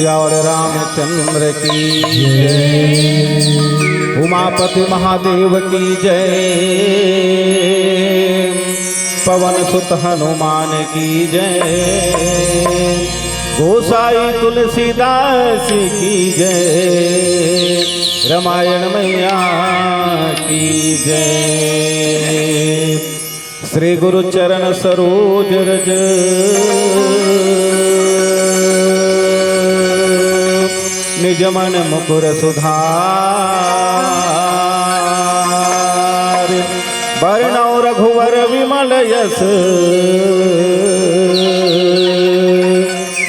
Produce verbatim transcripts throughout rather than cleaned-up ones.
रावण रामचंद्र की जय, उमापति महादेव की जय, पवन सुत हनुमान की जय, गोसाई तुलसीदास की जय, रामायण मैया की जय। श्री गुरु चरण सरोज रज, निज मन मुकुर सुधार। बरनउँ रघुवर विमल यस,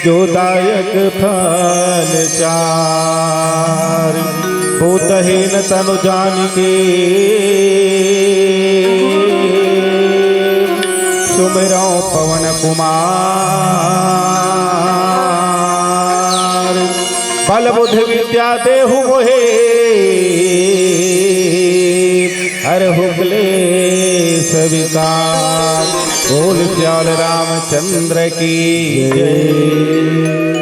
जो दायक फल चारि। पूतहीन तनु जानिके, सुमिरउँ पवन कुमार। बल बुद्धि विद्या देहु मोहे, हरहु क्लेस विकार। बोल सियावर रामचंद्र की जय।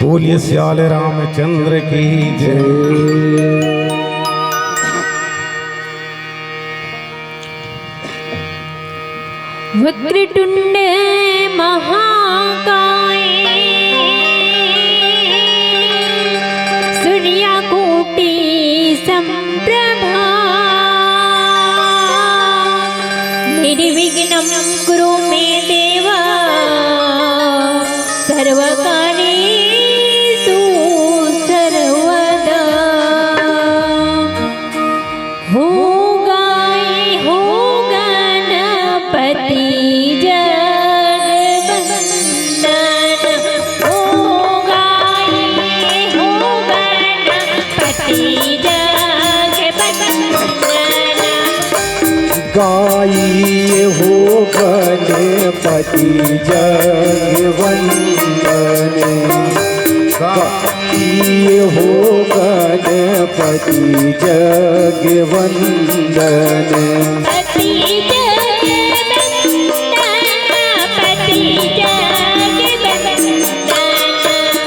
बोलिए सियाल रामचंद्र की जय। वक्रतुंड महाकाय सूर्यकोटि संप्रभा निर्विघ्नं कुरु मे देव सर्वकार्येषु सर्वदा। हो गाय हो गणपति जग वंदन, हो गाय हो गणपति जग वंदन। गाई हो गणपति जग वंदन। गाई हो गणपति जग वंदन। पति जग वंदन, पति जग वंदन।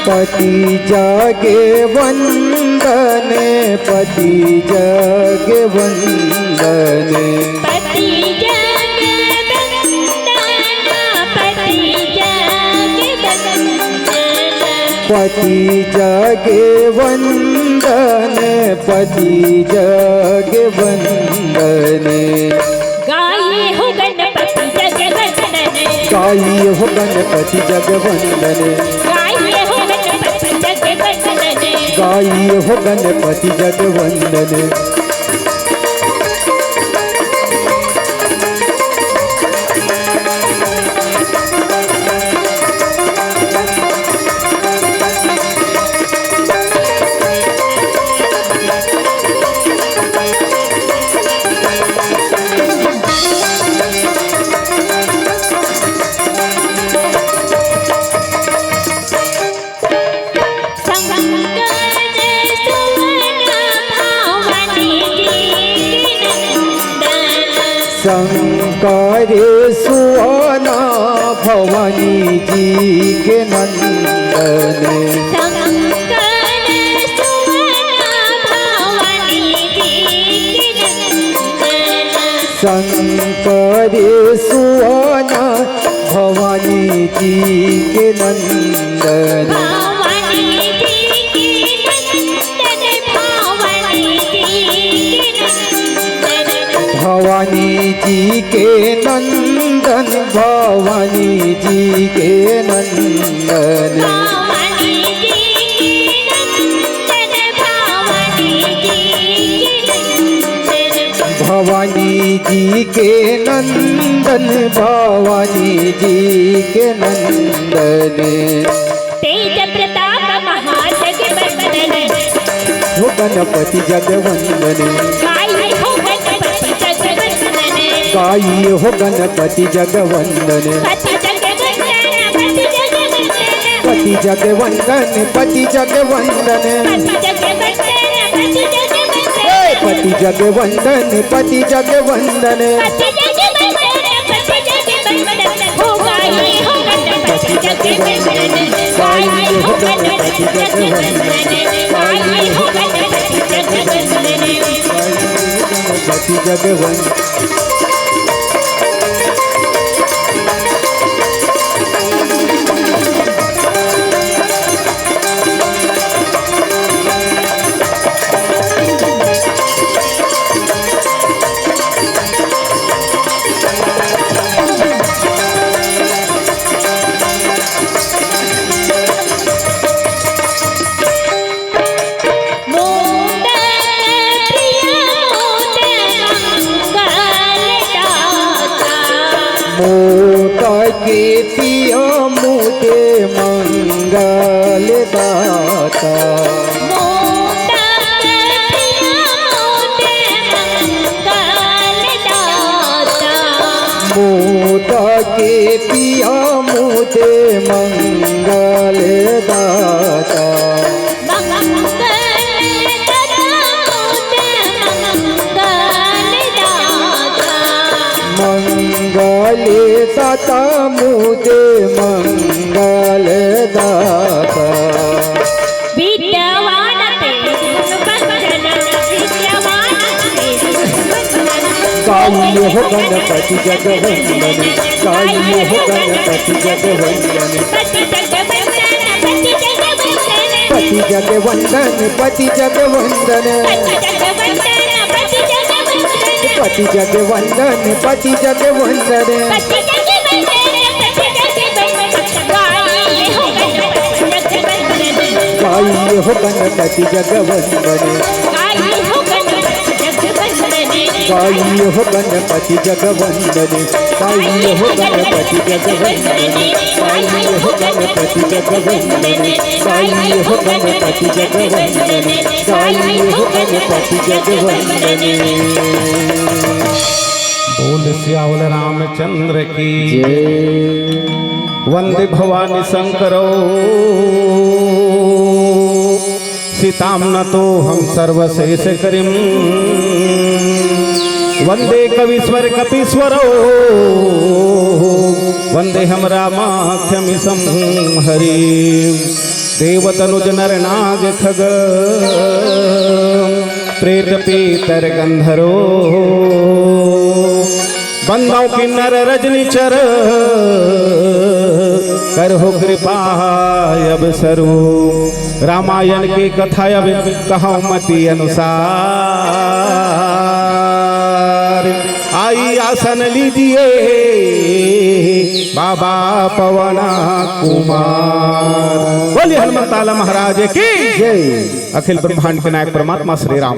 पति जग वंदन, पति जग वंदन। पति जग वंदन, पति जग वंदन। पति जग वंदन, पति जग वंदन। गाई हो गणपति जग वंदन। गाई हो गणपति जग वंदन। गाई हो गणपति जग वंदन। गाई हो गणपति जग वंदन। शंकर सुहाना भवानी जी के नंदन। शंकर सुहाना भवानी जी के नंदन। शंकर सुहाना भवानी जी के नंदन। भवानी जी के नंदन, भवानी जी के नंदन। भवानी जी के नंदन, भवानी जी के नंदन। भवानी जी के नंदन, भवानी जी के नंदन। भवानी जी के नंदन, भवानी जी के नंदन। तेज प्रताप महाजग वंदन। हो गणपति जग वंदन। गाई हो गणपति जग वंदन। गाई हो गणपति जग वंदन। पति जग वंदन, पति जग वंदन। पति जग वंदन, पति जग वंदन। पति जग वंदन, पति जग वंदन। ए, पति जग वंदन, पति जग वंदन। पति जग वंदन, पति जग वंदन। हो गाई हो गणपति जग वंदन। गाई हो गणपति जग वंदन। गाई हो गणपति जग वंदन। गणपति जग वंदन। मोदक प्रिय मोद मंगल दाता। मोदक प्रिय मोद मंगल दाता। मोदक प्रिय मोद मंगल दाता। मोदक प्रिय मोद मंगल दाता। मंगल दाता मोद मंगल दाता। मंगल दाता मोद मंगल दाता। ये हो गणपति जगवंदन, गाइए हो गणपति जगवंदन। पति जगवंदन, पति जगवंदन, पति जगवंदन, पति जगवंदन, पति जगवंदन। गाइए हो गणपति जगवंदन। गाइए हो गणपति जगवंदन। गाइए हो गणपति जगवंदन। गाइए हो गणपति जगवंदन। गाइए हो गणपति जगवंदन। गाइए हो गणपति जगवंदन। बोल सियावर रामचंद्र की। वंदे भवानी शंकरौ, सीतां नतोऽहं सर्वशेषकरीम्। वंदे कवीश्वर कपीश्वरौ, वंदेऽहं रामाख्यमीशं हरिम्। देवतनुज नर नाग खग, प्रेत पितर गंधर्व। बंदौ किन्नर रजनीचर, करहु कृपा अब सरू। रामायण के कथा अब कहौं मति अनुसार, आई आसन लीजिए बाबा पवन कुमार। बोलिए हनुमंताला महाराज की। जय। अखिल ब्रह्मांड के नायक परमात्मा श्री राम।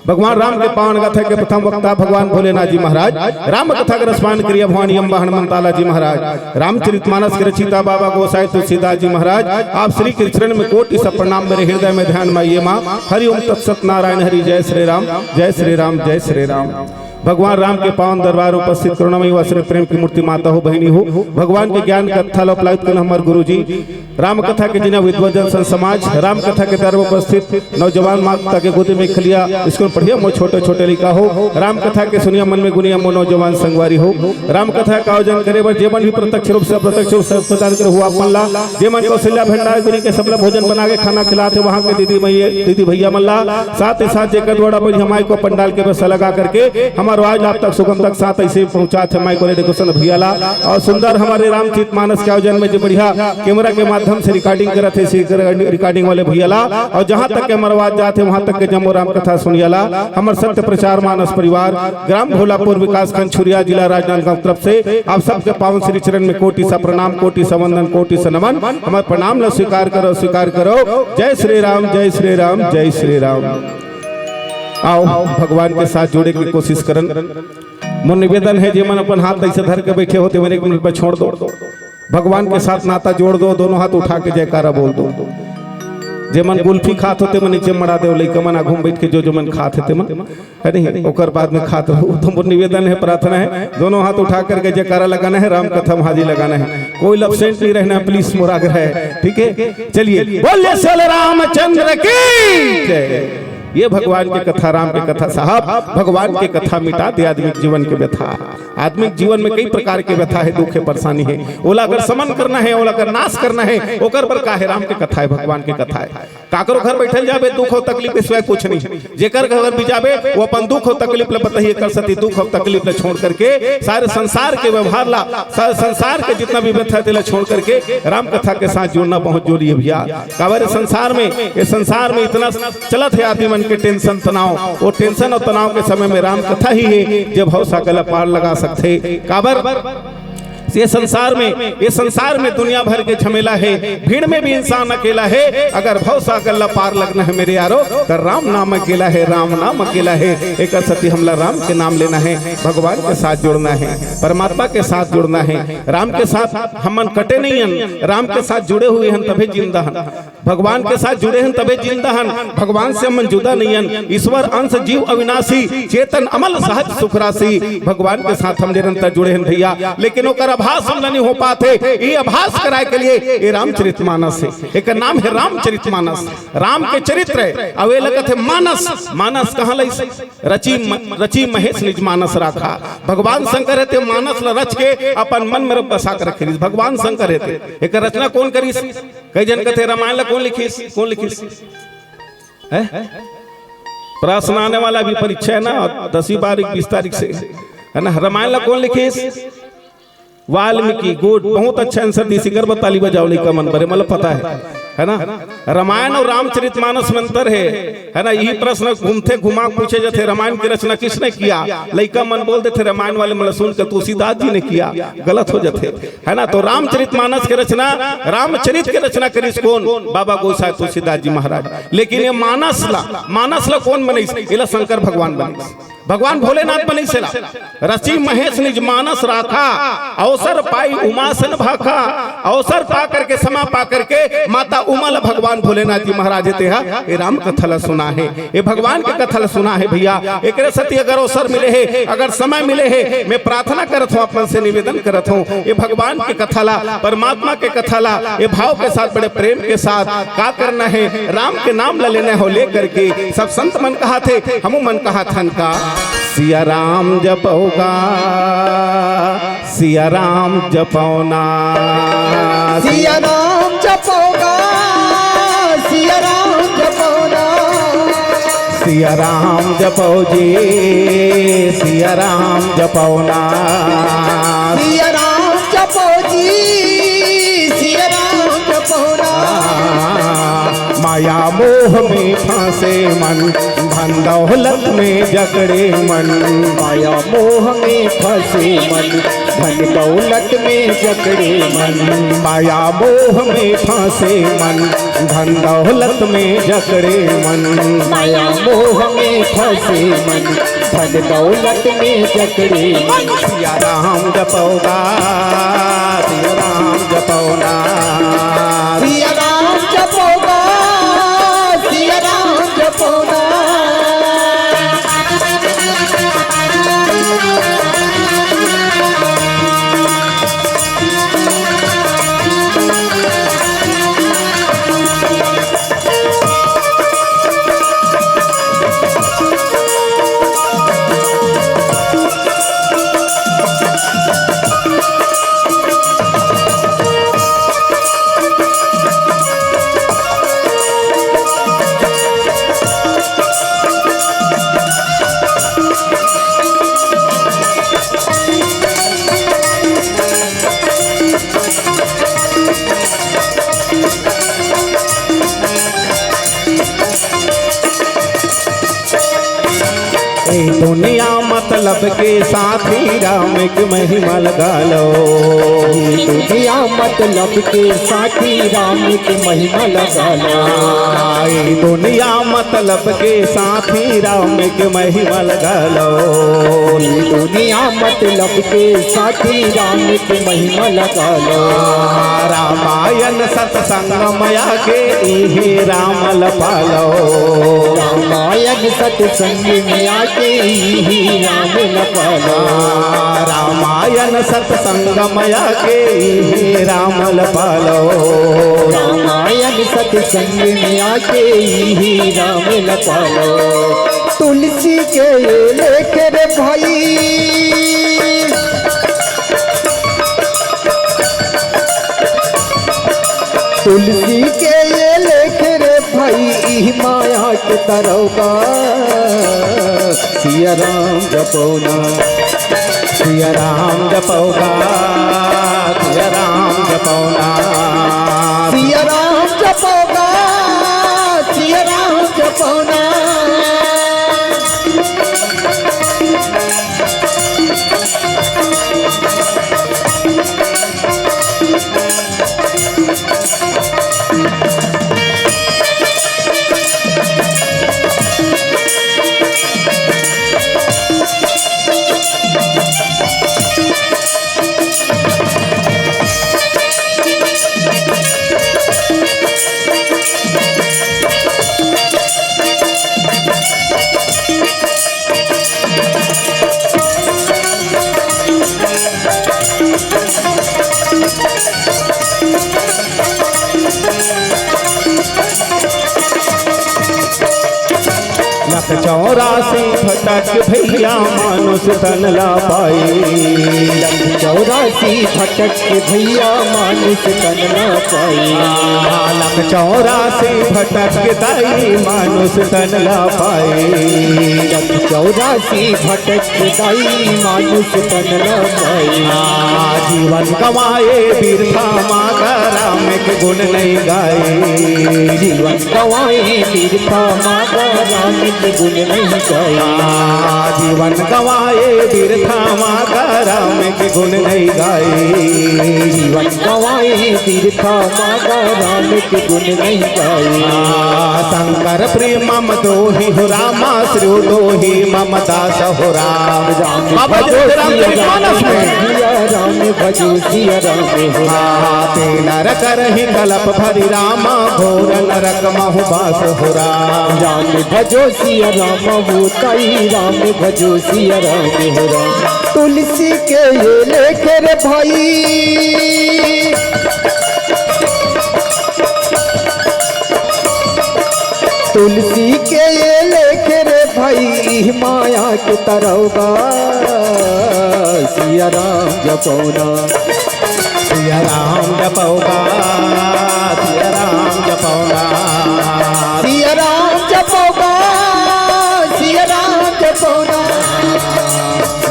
भगवान राम के पावन गाथा के प्रथम वक्ता भगवान भोलेनाथ जी महाराज। राम कथा के रसपान करिया भवानी अम्बा हनुमंताला जी महाराज। रामचरित मानस के रचिता बाबा गोसाई तुलसीदास जी महाराज। आप श्री के चरण में कोटि सा प्रणाम, मेरे हृदय में ध्यान माइए माँ। हरि ओम तत्सत नारायण हरि। जय श्री राम, जय श्री राम, जय श्री राम। भगवान राम के पावन दरबार उपस्थित करुणामयी व श्री प्रेम की मूर्ति माता हो, बहिनी हो, भगवान के ज्ञान कथा ला उपलावित करना हमारे गुरु जी। राम कथा के जिन्हें विद्वजन संत समाज, राम कथा के दरबार उपस्थित नौजवान माता के गोदी में खलिया स्कूल पढ़िया मोर छोटे छोटे लइका हो, राम कथा के सुनिया मन में गुनिया मोर नौजवान संगवारी हो। राम कथा का आयोजन करे बर जेमन भी प्रत्यक्ष रूप से, अप्रत्यक्ष रूप से प्रदान करे हुआ अपन ला, जेमन कौशल्या भंडार गुरी के सबला भोजन बना के खाना खिलात हे, वहाँ के दीदी भैया, दीदी भैया मन ला, साथ ही साथ जेकर द्वारा बढ़िया माई को पंडाल के व्यवस्था लगा करके हमारे आज आप तक सुगम तक साथ ऐसे पहुँचात हे माई को डेकोरेशन भैया ला, और सुंदर हमारे रामचरित मानस के आयोजन में जो बढ़िया कैमरा के माध्यम से रिकॉर्डिंग करत हे, इसी रिकॉर्डिंग वाले भैया ला, और जहाँ तक के हमारे आवाज जात हे वहाँ तक के जम्मो राम कथा सुनिया ला। हमर सत्य प्रचार मानस परिवार, ग्राम भोलापुर, विकास खंड छुरिया, जिला राजनांदगांव तरफ से आप सबके पावन श्री चरण में कोटि सा प्रणाम, कोटि सा वंदन, कोटि सा नमन। हमारे प्रणाम ला स्वीकार करो, स्वीकार करो। जय श्री राम, जय श्री राम, जय श्री राम। आओ, भगवान के साथ जुड़े की कोशिश करन। मोर निवेदन हे, जेमन अपन हाथ ऐसे धर के बैठे हो तेमन एक मिनट में छोड़ दो। भगवान के साथ नाता जोड़ दो, दोनों हाथ उठा के जयकारा बोल दो। जेमन गुल्फी खात हो तेमन नीचे मड़ा दो, लइका मन आगू में बैठ के जो जो मन खात हे तेमन, है नहीं, ओकर बाद में खात रहो। तो मोर निवेदन हे, प्रार्थना हे, दोनों हाथ उठा करके जयकारा लगाना हे, राम कथा में हाजिरी लगाना हे, कोई एब्सेंट नहीं रहना, प्लीज, मोर आग्रह हे, ठीक हे? चलिए, बोलिए सल रामचंद्र की जय। ये भगवान के कथा, राम के कथा साहब, भगवान के कथा मिटा दे आदमी के जीवन के व्यथा। आदमी के जीवन में कई प्रकार के व्यथा हे, दुख हे, परेशानी हे। ओला अगर समन करना हे, ओला अगर नाश करना हे, ओकर बर का हे? राम के कथा हे, भगवान के कथा हे। काकरो घर बैठल जाबे, दुख हो तकलीफ के सिवाय कुछ नहीं। जेकर घर भी जाबे, वो अपन दुख हो तकलीफ ला बताही, एकर सेती दुख हो तकलीफ ला छोड़ करके, सारे संसार के व्यवहार ला, सारे संसार के जितना भी व्यथा हे, तेला छोड़ करके राम कथा के साथ जुड़ना बहुत जरूरी हे भैया। काबर संसार में, ये संसार में इतना चलत हे आदमी मन के टेंशन तनाव, वो टेंशन और तनाव के समय में राम कथा ही हे, जे भव सागर ला पार लगा सकथे। काबर ये संसार में, ये संसार में दुनिया भर के झमेला हे, भीड़ में भी इंसान अकेला हे। अगर भव सागर ला पार लगना हे मेरे यारो, तो राम नाम अकेला हे, राम नाम अकेला हे। एकर सेती हमला राम के नाम लेना हे, भगवान के साथ जुड़ना हे, परमात्मा के साथ जुड़ना हे। राम के साथ हमन कटे नहीं हन, राम के साथ जुड़े हुए हन तभे जिंदा हन। भगवान के साथ जुड़े हन तभे जिंदा हन, भगवान से हमन जुदा नहीं हन। ईश्वर अंश जीव अविनाशी, चेतन अमल सहज सुख राशि। भगवान के साथ हम निरंतर जुड़े हन भैया, लेकिन ओकर आभास हमला नहीं हो पात हे। ये आभास कराए के लिए ये रामचरित मानस हे, एकर नाम हे रामचरित मानस। राम के चरित्र हे, अउ एला कथे मानस। मानस कहाँ लइस? रचि म-, रचि महेश निज मानस राखा। भगवान शंकर हे ते मानस ला रच के अपन मन में बसा के रखे रिहिस। भगवान शंकर हे ते। एकर रचना कोन करिस? कई झन कथे रामायण ला कोन लिखिस, कोन लिखिस? हैं? प्रश्न आने वाला, अभी परीक्षा हे ना, दसवीं बारहवीं बीस तारीख से। है ना? रामायण ला कोन लिखिस? वाल्मीकि। गुड, बहुत अच्छा आंसर दिस। एकर बर ताली बजाओ लइका मन बर, मतलब पता है, है ना? रामायण अउ रामचरित मानस में अंतर है, है ना? यही प्रश्न घूमथे घुमा पूछे जाथे, रामायण की रचना किसने किया? लइका मन बोल देथे, रामायण वाले मन ला सुन के तुलसीदास जी ने किया, गलत हो जाथे, है ना? तो रामचरित मानस के रचना, रामचरित के रचना करिस कोन? बाबा गोसाई तुलसीदास जी महाराज। लेकिन ये मानस ला, मानस ला कोन बनइस? एला शंकर भगवान बनइस। भगवान भोलेनाथ बनइस एला। रचि महेश निज मानस राखा, अवसर पाई उमा सन भाखा। अवसर पा करके, समा पा करके माता उमा ला भगवान भोलेनाथ जी महाराज तेहा ए राम कथा ला सुना है, ए भगवान के कथा ला सुना है भैया। एकरे सेती अगर अवसर मिले है, अगर समय मिले है, मैं प्रार्थना करत हूँ, आप मन से निवेदन करत हूँ, ए भगवान के कथा ला, परमात्मा के कथा ला, ए भाव के साथ, बड़े प्रेम के साथ का करना है, राम के नाम ला लेना हो लेकर के सब संत मन कहाथे, हमू मन कहाथन का। सिया राम जपो गा, सिया राम जपो ना। सिया राम जपो गा, सिया राम जपो ना। सिया राम जपो जी, सिया राम जपो ना। सिया राम जपो जी, सिया राम जपो ना। माया मोह में फंसे मन, धन दौलत में जकड़े मन। माया मोह में फंसे मन, धन दौलत में जकड़े मन। माया मोह में फंसे मन, धन दौलत में जकड़े मन। माया मोह में फंसे मन, धन दौलत में जकड़े मन। सिया राम जपो गा, सिया राम जपो ना। सिया राम जपो गा, सिया राम जपो ना। ए दुनिया मतलब के साथी, राम के महिमा लगा लो। ए दुनिया मतलब के साथी, राम के महिमा लगा लो। ए दुनिया मतलब के साथी, राम के महिमा लगा लो। ए दुनिया मतलब के साथी, राम के महिमा लगा लो। रामायण सत्संग मया के, इही राम ल पालो। रामायण सत्संग में आके इही राम ल पालो। रामायण सत्संग मया के, इही राम ल पालो। रामायण सत्संग में आके इही राम ल पालो। तुलसी के ये लेख रे भाई, तुलसी के ये लेख रे भाई, इही माया के तरौका। सिया राम जपो ना, सिया राम जपो गा, सिया राम जपो ना। सिया राम जपो गा, सिया राम जपो ना। चौरासी भटक भैया मानुष तन ला पाई। चौरासी भटक भैया मानुष तन ला पाई। लख चौरासी भटक दाई मानुष तन ला पाई। लख चौरासी भटक दाई मानुष तन ला पाई। जीवन गवाए बिरथा माँ का राम के गुण नहीं गाए। जीवन गवाए बिरथा माँ का राम के गुण नहीं गाए। जीवन गवाए बिरथा माँ का राम के गुण नहीं गाए। जीवन गवाए बिरथा माँ का राम के गुण नहीं गाए। शंकर प्रेम मम दोही हो रामा, श्री दोही मम दास हो राम। राम बाबा जी, भजो राम सिया चरित राम, मानस में। सिया राम भजो सिया राम हो राम। ते नर करही कलप भरि रामा, घोर नरक महु बास हो राम। राम भजो सिया राम वो ताई, राम भजो सिया राम हो राम। तुलसी के ये लेख रे भाई, तुलसी के ये लेख रे भाई, माया के तरौबा सिया राम जपौना। सिया राम जपौगा, सिया राम जपौगा। सिया राम जपौगा, सिया राम जपौगा।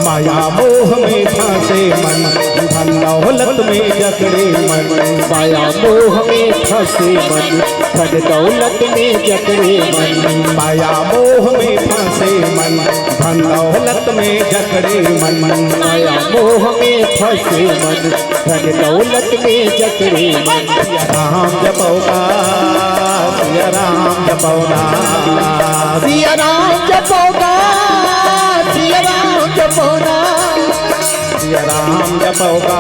माया मोह में फंसे मन, धन दौलत में जकड़े मन। माया मोह में फंसे मन, धन दौलत में जकड़े मन। माया मोह में फंसे मन, धन दौलत में जकड़े मन। माया मोह में फंसे मन, धन दौलत में जकड़े मन। सिया राम जपौगा, सिया राम जपौगा। सिया राम जपौगा, सिया राम जपौगा। सिया राम जपौगा,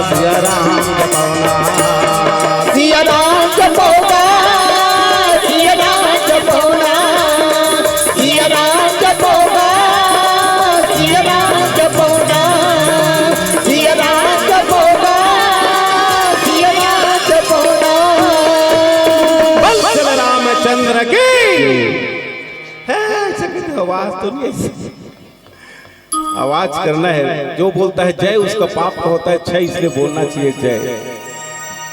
सिया राम जपौगा। सिया राम जपौगा, सिया राम जपौगा। सिया राम जपौगा, सिया राम जपौगा। सिया राम जपौगा, सिया राम जपौगा। बोल श्री रामचंद्र की। है, ऐसे कहते आवाज तो नहीं ऐसे। आवाज करना है, जो बोलता है जय उसका पाप का होता है क्षय, इसलिए बोलना चाहिए जय।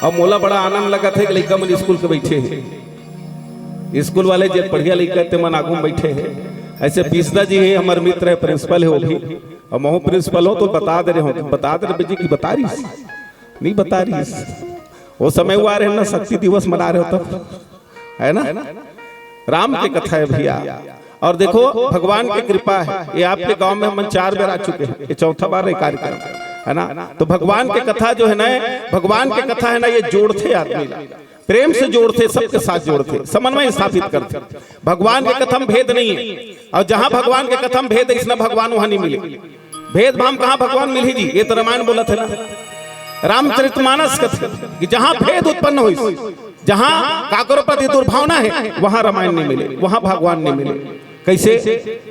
अब मोला बड़ा आनंद लगत हे कि लइका मन स्कूल के बइठे हे, स्कूल वाले जे बढ़िया लइका ते मन आगू में बइठे हे। ऐसे पीसदा जी हे, हमर मित्र हे, प्रिंसिपल हे वो भी, अउ महूं प्रिंसिपल हों तो बता दे रहे हों, बता दे रहे जी कि बता रहिस, नहीं बता रहिस। वो समय हुआ रहे ना, शक्ति दिवस मना रहे हों तब, है ना? राम के कथा हे भैया। अउ देखो, भगवान के कृपा हे, ये आपके गांव में हमन चार बेर आ चुके हें, ये चौथा बार हे कार्यक्रम, है ना? तो भगवान के कथा जो हे ना, भगवान के कथा हे ना, ये जोड़थे आदमी ला, प्रेम से जोड़थे, सबके साथ जोड़थे, समन्वय स्थापित करथे। भगवान के कथा म भेद नहीं हे, अउ जहां भगवान के कथा म भेद हे, अइसना भगवान वहां नहीं मिले। भेदभाव कहाँ भगवान मिलही जी? ये तो रामायण बोलत हे ना, रामचरितमानस कथे कि जहाँ भेद उत्पन्न होइस, जहाँ काकरो प्रति दुर्भावना हे, वहाँ रामायण नहीं मिले, वहाँ भगवान नहीं मिले। कैसे?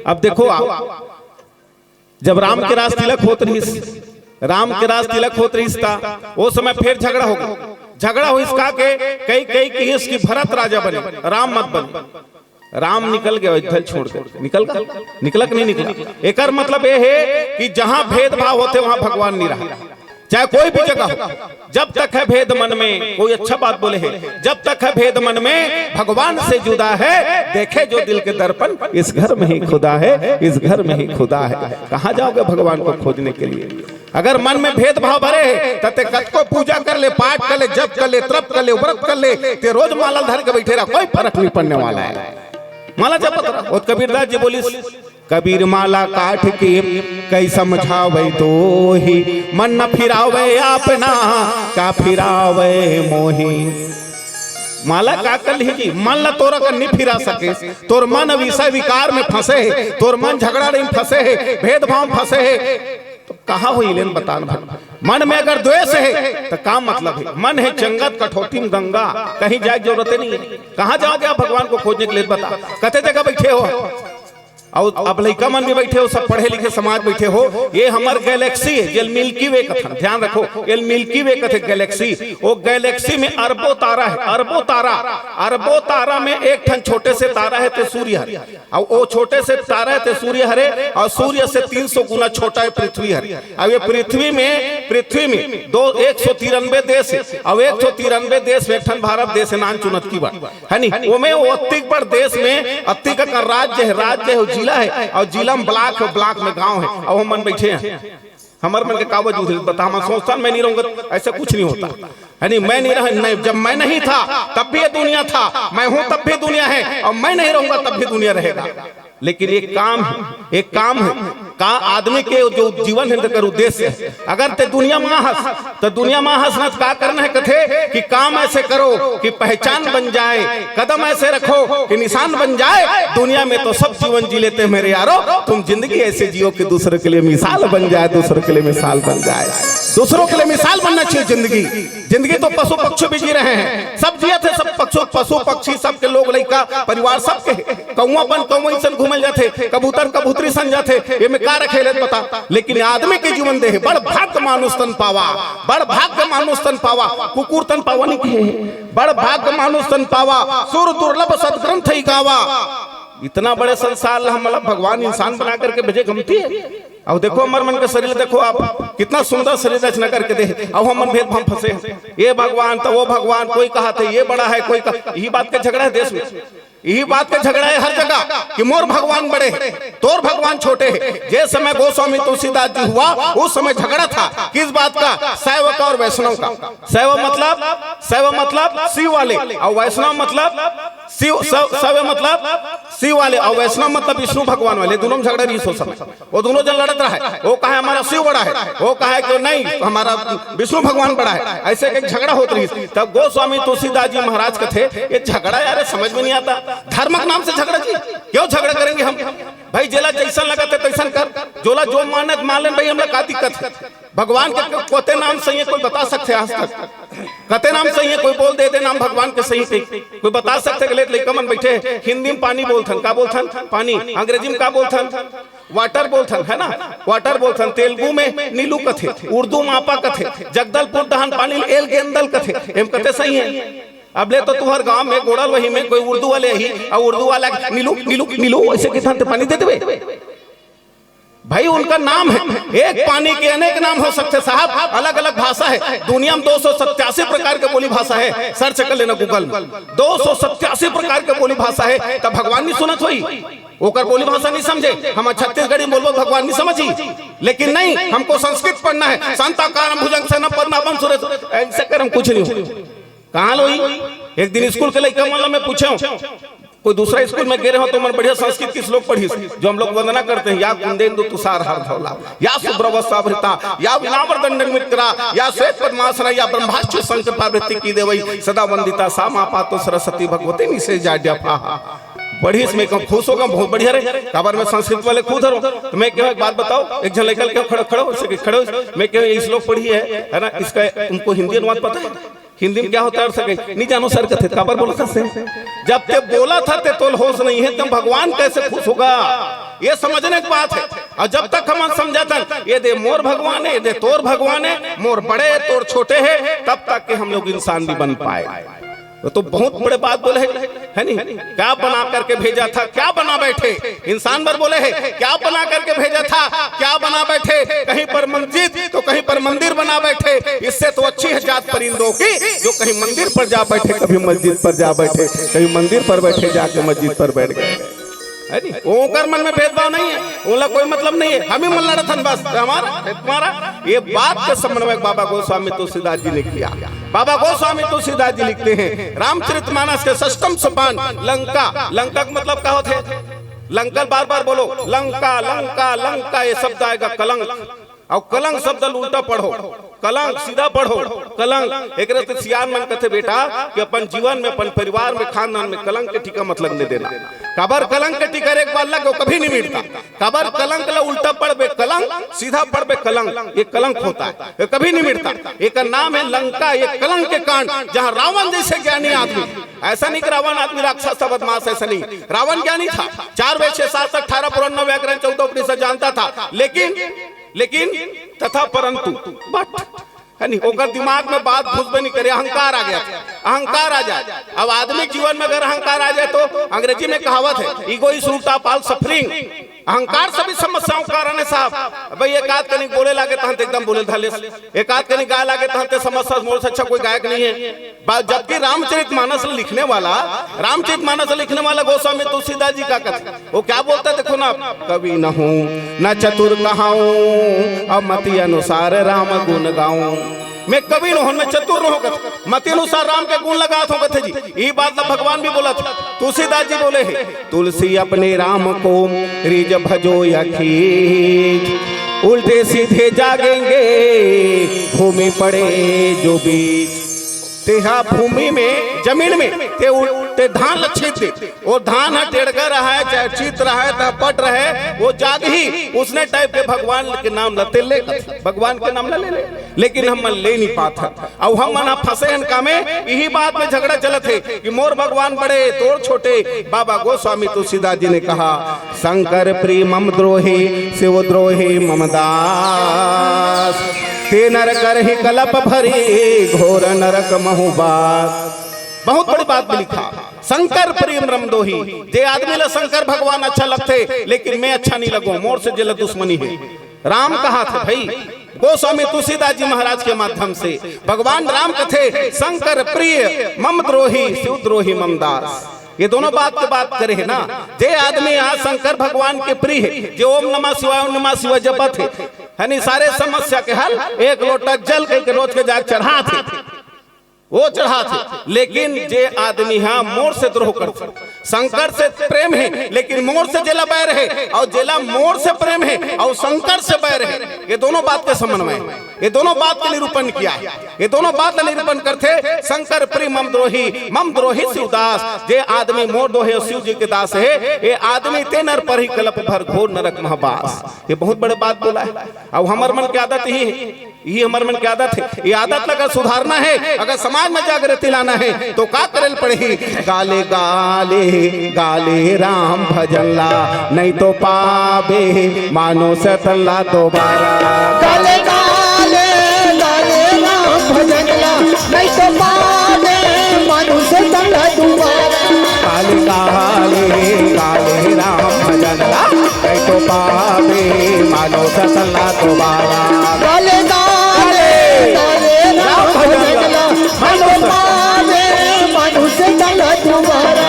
अब देखो आप, जब राम के राज तिलक होत रहिस, राम के राज तिलक होत रहिस ता, वो समय फिर झगड़ा हो गे। झगड़ा होइस का के, कई कई किहिस कि भरत राजा बने, राम मत बने। राम निकल गे अयोध्या छोड़ के, निकल गा? निकला कि नहीं निकला? एकर मतलब ये हे कि जहां भेदभाव होथे, वहां भगवान नहीं रहा, चाहे कोई भी जगह हो। जब तक है भेद मन में, कोई अच्छा बात बोले हे, जब तक है भेद मन में, भगवान से जुदा है, देखे जो दिल के दर्पण, इस घर में ही खुदा है, इस घर में ही खुदा है। कहाँ जाओगे भगवान को खोजने के लिए? अगर मन में भेदभाव भरे हे, त ते कतको पूजा कर ले, पाठ कर ले, जप कर ले, तप कर ले, व्रत कर ले, ते रोज माला धर के बैठे रहा, कोई फर्क नहीं पड़ने वाला है। माला जपत रहा। वो कबीरदास जी बोलिस, कबीर माला काठ के कई समझावे दोही, मन न फिरावे आपना, का फिरावे मोही। माला का कर लिही जी, मन ला तोर अगर नहीं फिरा सके, तोर मन विषय विकार में फंसे हे, तोर मन झगड़ा में फंसे हे, भेदभाव में फंसे हे, तो कहाँ होही लेन बता न भगवान। मन में अगर द्वेष हे, तो का मतलब हे? मन हे चंगत कठौती में गंगा, कहीं जाए के जरूरत नहीं हे। कहाँ जाओगे आप भगवान को खोजने के लिए, बता? कते जगह बैठे हो? अउ अब लइका मन भी बइठे हो, सब पढ़े लिखे समाज बइठे हो, ये हमर गैलेक्सी हे, जेल मिल्की वे कथन, ध्यान रखो, ये मिल्की वे कथे गैलेक्सी। वो गैलेक्सी में अरबों तारा हे, अरबों तारा, अरबों तारा में एक ठन छोटे से तारा हे, ते सूर्य हरे। अउ वो छोटे से तारा हे, ते सूर्य हरे, अउ सूर्य से तीन सौ गुना छोटा हे पृथ्वी हरे। अउ ये पृथ्वी में, पृथ्वी में दो, एक सौ तिरानबे देश हे, अउ एक सौ तिरानबे देश में एक ठन भारत देश हे, नान चुनत की बात। है नी? ओमे वो अत्तिक बड़ देश में अत्तिक अकन राज्य हे, राज्य हे, जिला हे, अउ जिला में ब्लॉक हे, ब्लॉक में गांव हे, अउ हमन बइठे हन। हमर मन के का वजूद हे, बता, हम सोचथन, मैं नहीं रहूंगा, ऐसा कुछ नहीं होता। है नी? मैं नहीं रह, नहीं, जब मैं नहीं था, तब भी ये दुनिया था, मैं हूं, तब भी दुनिया हे, अउ मैं नहीं रहूंगा, तब भी दुनिया रहेगा। लेकिन एक काम हे, एक काम हे, का आदमी के जो जीवन हे, तेकर उद्देश्य हे। अगर ते दुनिया मा हस, त दुनिया मा हस न, त का करना हे? कथे कि काम ऐसे करो कि पहचान बन जाए, कदम ऐसे रखो कि निशान बन जाए। दुनिया में तो सब जीवन जी लेते हैं मेरे यारो, तुम जिंदगी ऐसे जियो कि दूसरों के लिए मिसाल बन जाए, दूसरों के लिए मिसाल बन जाए। दूसरों के लिए मिसाल बनना चाहिए जिंदगी। जिंदगी तो पशु पक्षी भी जी रहे हैं, सब जियत हे, सब पक्षु, पशु पक्षी, सबके लोग लइका परिवार सबके हे। कौआ अपन कौआ सन घूमल जाथे, कबूतर कबूतरी सन जाथे, ये में का रखे ले बता। लेकिन आदमी के जीवन दे हे, बड़ भाग्य मानुष तन पावा, बड़ भाग्य मानुष तन पावा, कुकुर तन पावा नहीं कहे, बड़ भाग्य मानुष तन पावा, सुर दुर्लभ सदग्रंथ ही गावा। इतना बड़े संसार ला हमला भगवान इंसान बना करके भेजे, गमती हे। अउ देखो, हमर मन के शरीर देखो आप, कितना सुंदर शरीर रचना करके दे, अउ हमन भेदभाव फंसे हे। ये भगवान तो वो भगवान, कोई कहाथे ये बड़ा हे, कोई कहा, यही बात के झगड़ा हे देश में, यही बात के झगड़ा हे हर जगह कि मोर भगवान बड़े हे, तोर भगवान छोटे हे। जे समय गोस्वामी तुलसीदास जी हुआ, उस समय झगड़ा था। किस बात का? शैव का और वैष्णव का। शैव मतलब, शैव मतलब शिव वाले, अउ वैष्णव मतलब शिव, शैव, शैव मतलब शिव वाले, अउ वैष्णव मतलब विष्णु भगवान वाले। दोनों में झगड़ा रहिस ओ समय। वो दोनों जन लड़त रहे, वो कहे हमारा शिव बड़ा हे, वो कहे कि नहीं, हमारा विष्णु भगवान बड़ा हे। ऐसे के झगड़ा होत रहिस। तब गोस्वामी तुलसीदास जी महाराज कथे, ये झगड़ा यार समझ में नहीं आता, धर्म के नाम से झगड़ा जी, क्यों झगड़ा करेंगे हम? भाई, जेला जैसन लगथे तैसन कर, जोला जो मानत मान लेन भाई, हमला का दिक्कत हे? भगवान के कते नाम सही हे, कोई बता सकथे आज तक? कते नाम सही हे, कोई बोल दे दे नाम भगवान के सही से, कोई बता सकथे? गले लइका मन बइठे हे, हिंदी में पानी बोलथन, का बोलथन? पानी। अंग्रेजी में का बोलथन? वाटर बोलथन, है ना? वाटर बोलथन। तेलुगु में नीलू कथे, उर्दू में आपा कथे, जगदलपुर डहान पानी ल एल गेंदल कथे। एम कते सही हे? अब ले तो तुहर गांव में गोड़ल वही में कोई उर्दू वाले ही, अउ उर्दू वाला नीलू, नीलू, नीलू ऐसे किथन ते पानी दे देबे। भाई, उनका नाम हे, एक पानी के अनेक नाम हो सकथे साहब, अलग-अलग भाषा हे। दुनिया में दो सौ सत्तासी प्रकार के बोली भाषा हे, सर्च कर लेना Google में, दो सौ सत्तासी प्रकार के बोली भाषा हे। तब भगवान नहीं सुनत होही, ओकर बोली भाषा नहीं समझे। हम छत्तीसगढ़ी में बोलबो, भगवान नहीं समझही, लेकिन नहीं, हमको संस्कृत पढ़ना हे। शांताकारं भुजंगं शयनं पद्मासनं सुरेश, ऐसे कर हम कुछ नहीं हो। कहाँ लोही? एक दिन स्कूल के लइका मन ला मैं पूछेंव, कोई दूसरा स्कूल में गे रहेंव तो मन बढ़िया संस्कृत के श्लोक पढ़िस, जो हम लोग वंदना करते हैं, या कुंदेंदु तुषार हार धौला, या सुब्रवस्त्रावृता, या वीणावरदंड मित्रा, या श्वेत पद्मासना, या ब्रह्माच्युत शंख पार्वती की देवई सदा वंदिता सा माँ पातो सरस्वती भगवती निशेष जाड्यापहा। पढ़िस, मैं कहूँ खुश होगा, बहुत बढ़िया रे, काबर मैं संस्कृत वाले खुद हरों। तो मैं कहूँ एक बात बताओ, एक झन लइका के खड़ो, खड़ो, ऐसे के खड़ो, मैं कहूँ ये श्लोक पढ़ी है, है ना, इसका तुमको हिंदी अनुवाद पता है? हिंदी में क्या होता है? अर्थ सके नहीं जानो सर, कथे काबर बोलत हस? जब ते बोलत हस ते तोला होश नहीं है, तब भगवान कैसे खुश होगा? ये समझने की बात है। और जब तक हम समझाथन, ये दे मोर भगवान है, ये दे तोर भगवान है, मोर बड़े है, तोर छोटे है, तब तक के हम लोग इंसान नहीं बन पाए। वो तो बहुत बड़े बात बोले है, है नहीं? क्या बना करके भेजा था, क्या बना बैठे? इंसान भर बोले है, क्या बना करके भेजा था, क्या बना बैठे? कहीं पर मस्जिद तो कहीं पर मंदिर बना बैठे। इससे तो अच्छी है जात परिंदों की, जो कहीं मंदिर पर जा बैठे, कभी मस्जिद पर जा बैठे, कहीं मंदिर पर बैठे, जाके मस्जिद पर बैठ गए। है नहीं? ओकर मन में भेदभाव नहीं है, ओला कोई मतलब नहीं है। हम ही मन लड़त हन बस, हमारा, तुम्हारा, ये बात के समन्वय बाबा गोस्वामी तुलसीदास जी ने किया। बाबा गोस्वामी तुलसीदास जी लिखते हैं, रामचरितमानस के षष्ठम सोपान, लंका, लंका का मतलब का होथे? लंका बार बार बोलो, लंका, लंका, लंका, ये शब्द आएगा कलंक, और कलंक शब्द उल्टा पढ़ो, कलंक, सीधा पढ़ो, कलंक। एकरे से सियान मन कथे बेटा कि अपन जीवन में, अपन परिवार में, खानदान में कलंक के टीका मत लगने देना। काबर कलंक के टीका एक बार लग गो, कभी नहीं मिटता। काबर कलंक ला उल्टा पढ़बे कलंक, सीधा पढ़बे कलंक, ये कलंक होता है, ये कभी नहीं मिटता। एक नाम है लंका, ये कलंक के कांड, जहाँ रावण जैसे ज्ञानी आदमी, ऐसा नहीं कि रावण आदमी राक्षस था, बदमाश, ऐसा नहीं। रावण ज्ञानी था, चार वेद, छह शास्त्र, अठारह पुराण, नौ व्याकरण, चौदह उपनिषद जानता था, लेकिन, लेकिन तथा परंतु, but, है नहीं, ओकर दिमाग में बात घुसबे नहीं करे, अहंकार आ गया, अहंकार आ जाए। अब आदमी जीवन में अगर अहंकार आ जाए तो अंग्रेजी में कहावत है, "Ego is root of all suffering", अहंकार सभी समस्याओं का कारण है साहब। भाई एक आध कनिक बोले लागे तहन ते एकदम बोले धालेस, एक आध कनिक गाय लागे तहन ते समस्या, मोर से अच्छा कोई गायक नहीं है। बा-, जबकि रामचरित मानस लिखने वाला, रामचरित मानस लिखने वाला गोस्वामी तुलसीदास जी का कथा, वो क्या बोलता है देखो ना, "कवि न हूँ, न चतुर कहाऊँ, अब मति अनुसार राम गुण गाऊँ।" मैं कवि न हूँ, मैं चतुर न हूँ कथे, मति अनुसार राम के गुण लगात हूँ कथे जी। ये बात तो भगवान भी बोला था, तुलसीदास जी बोले हैं, "तुलसी अपने राम को रिज भजो या खींच, उल्टे सीधे जागेंगे भूमि पड़े जो बीच।" तेहा भूमि में, जमीन में, ते उल-, ते धान ल छींच दे, वो धान ह टेड़गा रहा है, चाहे चीत रहा है, चाहे पट रहा है, वो जाग ही उसने टाइप के भगवान के नाम लते ले, भगवान के नाम ला ले, ले। लेकिन हम मन ले नहीं पात हन। अउ हम मन ह फंसे हन कामे, यही बात में झगड़ा चलत हे कि मोर भगवान बड़े, तोर छोटे। बाबा गोस्वामी तुलसीदास जी ने कहा, "शंकर प्रिय मम द्रोही, शिव द्रोही मम दास। ते नर करही कलप भरी, घोर नरक महु बास।" बहुत बड़ी बात भी लिखा, "शंकर प्रिय मम द्रोही।" जे आदमी ला शंकर भगवान अच्छा लगथे, लेकिन मैं अच्छा नहीं लगो, मोर से जेला दुश्मनी है। राम कहा थे भाई, गोस्वामी तुलसीदास जी महाराज के माध्यम से भगवान राम कथे, "शंकर प्रिय मम द्रोही, शिव द्रोही मम दास।" ये दोनों बात के बात करे है ना। जे आदमी आज शंकर भगवान के प्रिय है, जे ओम नमः शिवाय, ओम नमः शिवाय जपत है, है नी, सारे समस्या के हल एक लोटा जल के रोज के जाके चढ़ात है, वो चढ़ात है। लेकिन जे आदमी हा मोर से द्रोह करथे, शंकर से प्रेम है लेकिन मोर से जेला बैर है, और जेला मोर से प्रेम है और शंकर से बैर है, ये दोनों बात के समन्वय, ये दोनों बात के निरूपण किया है। ये दोनों बात का निरूपण करथे, "शंकर प्रिय मम द्रोही, मम द्रोही शिवदास।" जे आदमी मोर द्रोही और शिव जी के दास है, ये आदमी ते नर परही कलप भर, घोर नरक महबास। ये बहुत बड़े बात बोला है। अब हमर मन के आदत ही है, ये हमर मन के आदत है। ये आदत ला अगर सुधारना है, अगर समाज में जागृति लाना है, तो का करे ल पड़ही? गाले गाले गाले राम भजन ला, नहीं तो पाबे मानुष तन ला दोबारा। गाले गाले गाले राम भजन ला, नहीं तो पाबे मानुष तन ला दोबारा। गाले गाले गाले राम भजन ला, नहीं तो पाबे मानुष तन ला दोबारा। गाले गाले गाले राम भजन ला, नहीं तो पाबे मानुष तन ला दोबारा।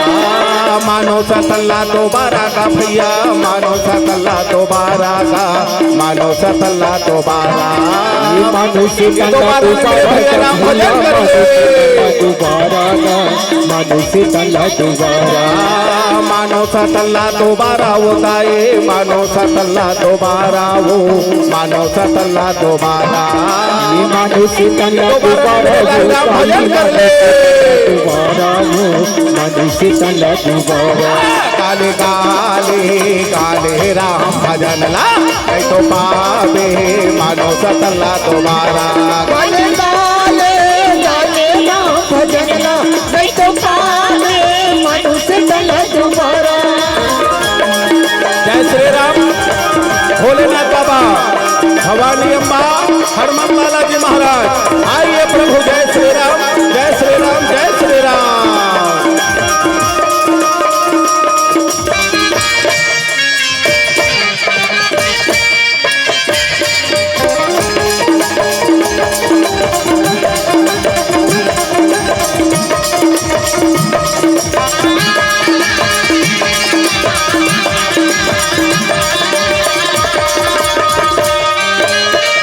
मानुष तन ला दोबारा का भैया, मानुष तन ला दोबारा का, मानुष तन ला दोबारा। ये मानुष तन ला दोबारा का भैया, राम भजन कर ले। दोबारा का, मानुष तन ला दोबारा। मानुष तन ला दोबारा होता है, मानुष तन ला दोबारा हो, मानुष तन ला दोबारा। ये मानुष तन ला दोबारा, दोबारा राम भजन कर ले। दोबारा हो, मानुष तन ला दोबारा। गाले गाले गाले राम भजन ला, नहीं तो पाबे मानुष तन ला दोबारा। गाले गाले गाले राम भजन ला, नहीं तो पाबे मानुष तन ला दोबारा। जय श्री राम, भोलेनाथ बाबा, भवानी अम्बा, हनुमान लाला जी महाराज, आइए प्रभु, जय श्री राम, जय श्री राम, जय श्री राम।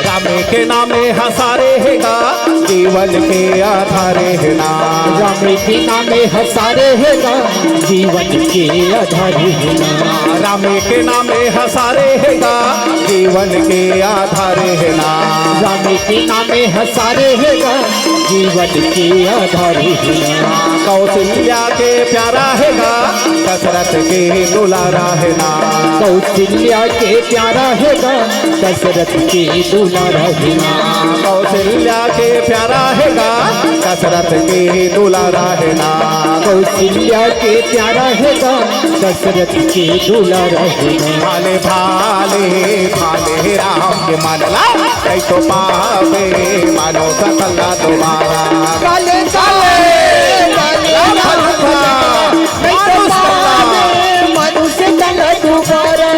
रामे के नामे हसारे हेगा, जी जीवन के आधार हे ना। राम के नामे ह सारे हे गा, जीवन के आधार हे ना। राम के नामे ह सारे हे गा, जीवन के आधार हे ना। राम के नामे ह सारे हे गा, जीवन के आधार हे ना। कौशल्या के प्यारा हे गा, दशरथ के दुलारा हे ना। कौशल्या के प्यारा हे गा, दशरथ के दुलारा हे ना। कौशल्या के प्यारा हे गा, दशरथ के दुलारा हे ना। कौशल्या के प्यारा हे गा, दशरथ के दुलारा हे ना। भाले भाले भाले राम के मानला, कई तो पावे मानो सकला दोबारा। काले काले काले राम भजन, नहीं तो पावे मनुष्य तन दोबारा।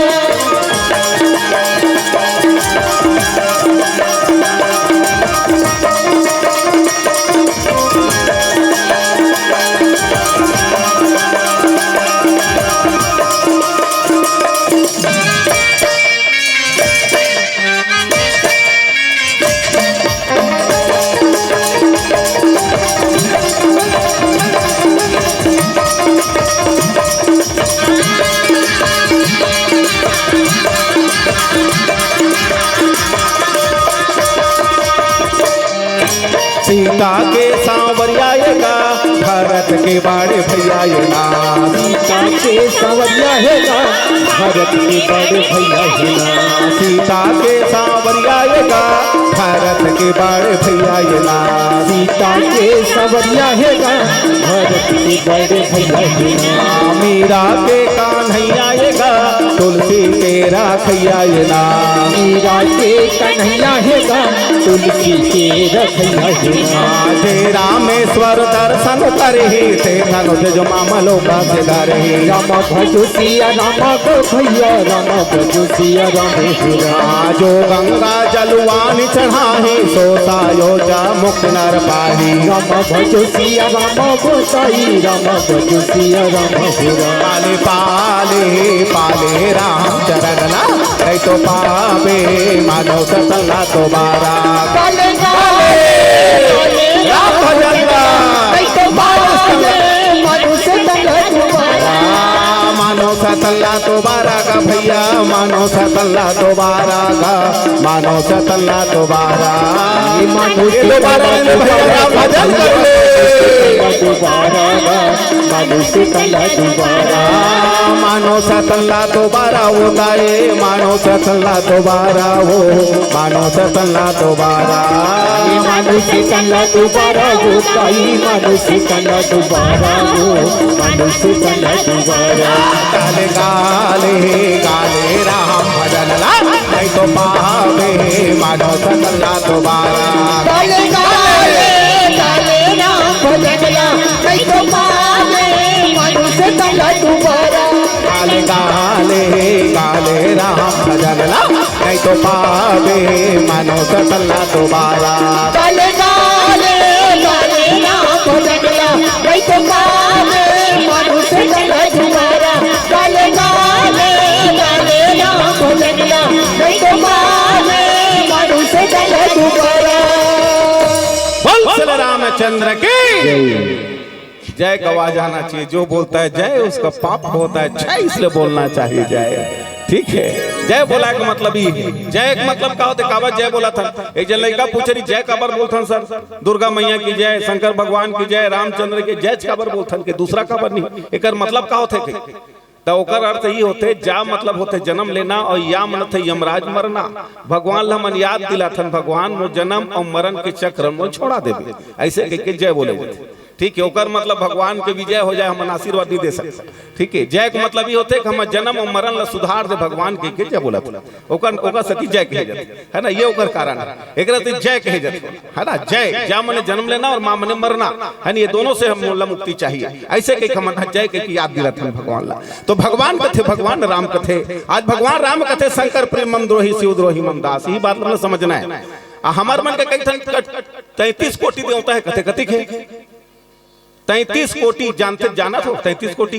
सीता के सांवरिया ये गा, भरत के बड़े भैया ये ना। सीता के सांवरिया हे गा, भरत के बड़े भैया हे ना। सीता के सांवरिया ये गा, भरत के बड़े भैया ये ना। सीता के सांवरिया हे गा, भरत के बड़े भैया हे ना। मीरा के कान्हैया ये गा, तुलसी के रखैया ये ना। मीरा के कन्हैया हे गा, तुलसी के रखैया हे गा। जे रामेश्वर दर्शन करही, ते धनुष जो मामलो का से धरही। राम भजो सिया राम गो भैया, राम भजो सिया राम हे गा। जो गंगा जलवान चढ़ाही, सो सायो जा मुक्त नर पाही। राम भजो सिया राम गोसाई, राम भजो सिया राम हे गा। पाले पाले पाले राम चरण ला, नहीं तो पावे मानो सकला दोबारा। काले काले राम भजन ला, नहीं तो पावे मनुष्य तन दोबारा। मानो सकला दोबारा गा भैया, मानो सकला दोबारा गा, मानो सकला दोबारा। मानो ये दोबारा नहीं भैया, राम भजन कर ले। दोबारा गा, मानो सकला दोबारा। मानो सकला दोबारा वो ताए, मानो सकला दोबारा वो, मानो सकला दोबारा। मानो सकला दोबारा वो ताई, मानो सकला दोबारा वो, मानो सकला दोबारा। गाले गाले गाले राम भजन ला, नहीं तो पावे मानो सकला दोबारा। गाले गाले गाले राम भजन ला, नहीं तो पावे मानो सकला दोबारा। गाले गाले गाले राम भजन ला, नहीं तो पावे मानो सकला दोबारा। गाले गाले गाले राम भजन ला, नहीं तो पावे मनुष्य तन दोबारा। गाले गाले गाले राम भजन ला, नहीं तो पावे मनुष्य तन दोबारा। बोल श्री रामचंद्र की जय। जय गवा जाना चाहिए। जो बोलता है जय, उसका पाप होता है क्षय, इसलिए बोलना चाहिए जय। ठीक है, जय बोला के मतलब ये है। जय के मतलब का होते, काबर जय बोला था? एक जन लड़का पूछ रही, "जय काबर बोलथन सर? दुर्गा मैया की जय, शंकर भगवान की जय, रामचंद्र की जय, काबर बोलथन के दूसरा काबर नहीं? एकर मतलब का होते के?" तो ओकर अर्थ ये होते, जा मतलब होते जन्म लेना और या मतलब यमराज मरना। भगवान ला हमन याद दिलाथन, "भगवान, वो जन्म और मरण के चक्र में छोड़ा देवे।" ऐसे कह के जय बोले जाते। ठीक है, ओकर मतलब भगवान के विजय हो जाए, हमन आशीर्वाद नहीं दे सकते। ठीक है, जय के मतलब ये होते कि हम जन्म और मरण ला सुधार दे भगवान के, के जय बोला था। ओकर, ओकर सती जय कहे जाते, है ना, ये ओकर कारण है। एकरा ते जय कहे जाते, है ना, जय, जा मने जन्म लेना और माँ मने मरना, है ना, ये दोनों से हम ला मुक्ति चाहिए। ऐसे कह के हमन जय कह के याद दिलाथन भगवान ला। तो भगवान कथे, भगवान राम कथे, आज भगवान राम कथे, "शंकर प्रेम मम द्रोही, शिव द्रोही मम दास।" यही बात हमन समझना है। आ हमार मन के कई ठन तैंतीस कोटि देवता है, कथे कतिक है? तैंतीस कोटि जानते, जानत हो तैंतीस कोटि?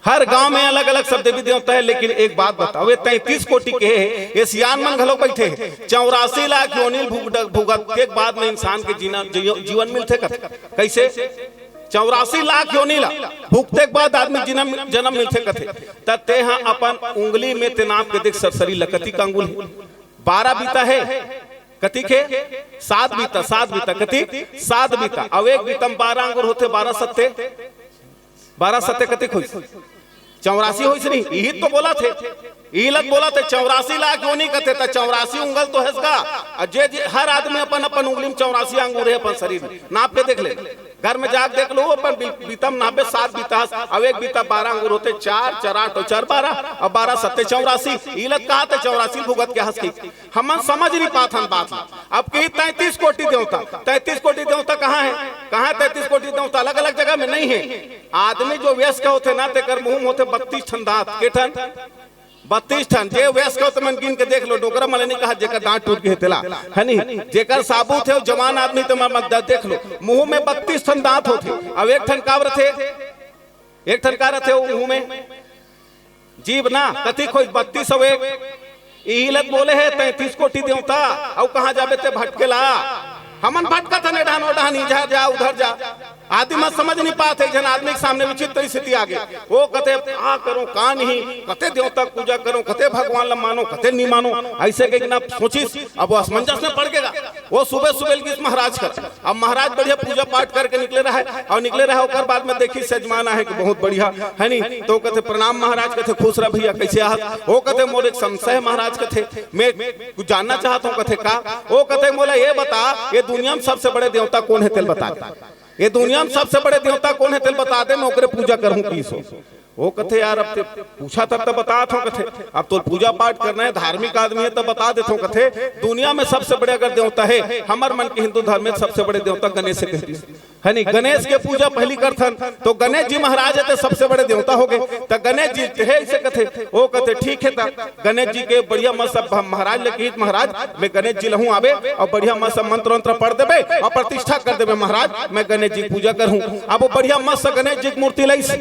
हर गांव में अलग-अलग सब देवी देवता हे, लेकिन एक बात बताओ, ये तैंतीस कोटि के हे, ये सियान मन घलो बइठे हे, चौरासी लाख योनि ल भुग-, भुगत के बाद में इंसान के जीना, जीव-, जीवन मिलथे कथे। कइसे? चौरासी लाख योनि ला भुगते के बाद आदमी जीना, जनम मिलथे कथे। त तेहा अपन उंगली में ते नाप के देख, सरसरी ल कतिक अंगुल हे? बारह बीता हे। कतिक हे? सात बीता, सात बीता। कतिक? सात बीता। अउ एक बीता म बारह अंगुर होथे, बारह सत्ते, बारह सत्ते कतिक होइस? चौरासी होइस नहीं, इही तो बोलत हे। इही ल त बोलत हे, चौरासी लाख योनि कथे, त चौरासी उंगल तो हेस गा। अउ जे, जे, हर आदमी अपन, अपन उंगली में चौरासी अंगुर हे अपन शरीर में, नाप के देख ले। घर में जाके देख लो, अपन बी-, बीता म नापबे, सात बीता हस, अउ एक बीता बारह अंगुर होथे, चार, चार आठ, चार बारह, अउ बारह सत्ते चौरासी। इही ल त कहाथे चौरासी भुगत के हस कहिके। हमन समझ नहीं पाथन बात ला। अब कही तैंतीस कोटि देवता, तैंतीस कोटि देवता कहाँ हे? कहाँ हे तैंतीस कोटि देवता? अलग-अलग जगह में नहीं हे। आदमी जो वयस्क होथे ना, तेकर मुंह में होथे बत्तीस ठन दांत। के ठन? बत्तीस ठन। जे वयस्क होथे, मन गिन के देख लो, डोकरा मन ल नहीं कहा, जेकर दांत टूट गे हे तेला, हे नहीं? जेकर साबुत हे, जवान आदमी, ते मन द-, देख लो, मुंह में बत्तीस ठन दांत होथे। अउ एक ठन का रथे? एक ठन का रथे वो मुंह में? जीभ ना, कतिक होइस? बत्तीस अउ एक। इही ल त बोले हे तैंतीस कोटि देवता, अउ कहाँ जाबे ते भटकेला? हमन भटकत हन, ए डहन ओ डहन, इधर जा, उधर जा। आदमी मन समझ नहीं पात हे, एक झन आदमी के सामने विचित्र स्थिति आ गे। वो कथे, "का करों, का नहीं, कते देवता के पूजा करों, कते भगवान ल मानों, कते नहीं मानों," अइसे कहिके ना सोचिस, अब वो असमंजस में पड़ गे गा। वो सुबह सुबह ल गिस महाराज कर, अब महाराज बढ़िया पूजा पाठ करके निकले रहे, अउ निकले रहे, ओकर बाद में देखिस यजमान आहे कि बहुत बढ़िया, हे नहीं? त कथे, "प्रणाम महाराज।" कथे, "खुश रह भइया, कइसे आहस?" वो कथे, "मोर एक संशय हे महाराज," कथे, "मैं कुछ जानना चाहत हंव," कथे, "का?" वो कथे, "मोला ये बता, ये दुनिया में सबसे बड़े देवता कोन हे, तेला बता दे। ये दुनिया में सबसे बड़े देवता कोन हे, तेला बता दे, मैं ओकरे पूजा करहूं," कहिस वो। वो कथे, "यार, अब ते पूछा तब त बतात हंव," कथे, "अब तोला पूजा पाठ करना हे, धार्मिक आदमी हे, त बता देथंव," कथे, "दुनिया में सबसे बड़े अगर देवता हे, हमर मन के हिंदू धर्म में सबसे बड़े देवता गणेश हे," कहिस। हे नहीं, गणेश के पूजा पहिली करथन, त गणेश जी महाराज हे, ते सबसे बड़े देवता हो गे, त गणेश जी ते हे, अइसे कथे। वो कथे, "ठीक हे," त गणेश जी के बढ़िया मस्त, सब महाराज ल कहिस, "महाराज, मैं गणेश जी लहूं आबे, अउ बढ़िया मस्त मंत्र-वंत्र पढ़ देबे, अउ प्रतिष्ठा कर देबे महाराज, मैं गणेश जी के पूजा करहूं।" अब वो बढ़िया मस्त गणेश जी के मूर्ति लइस,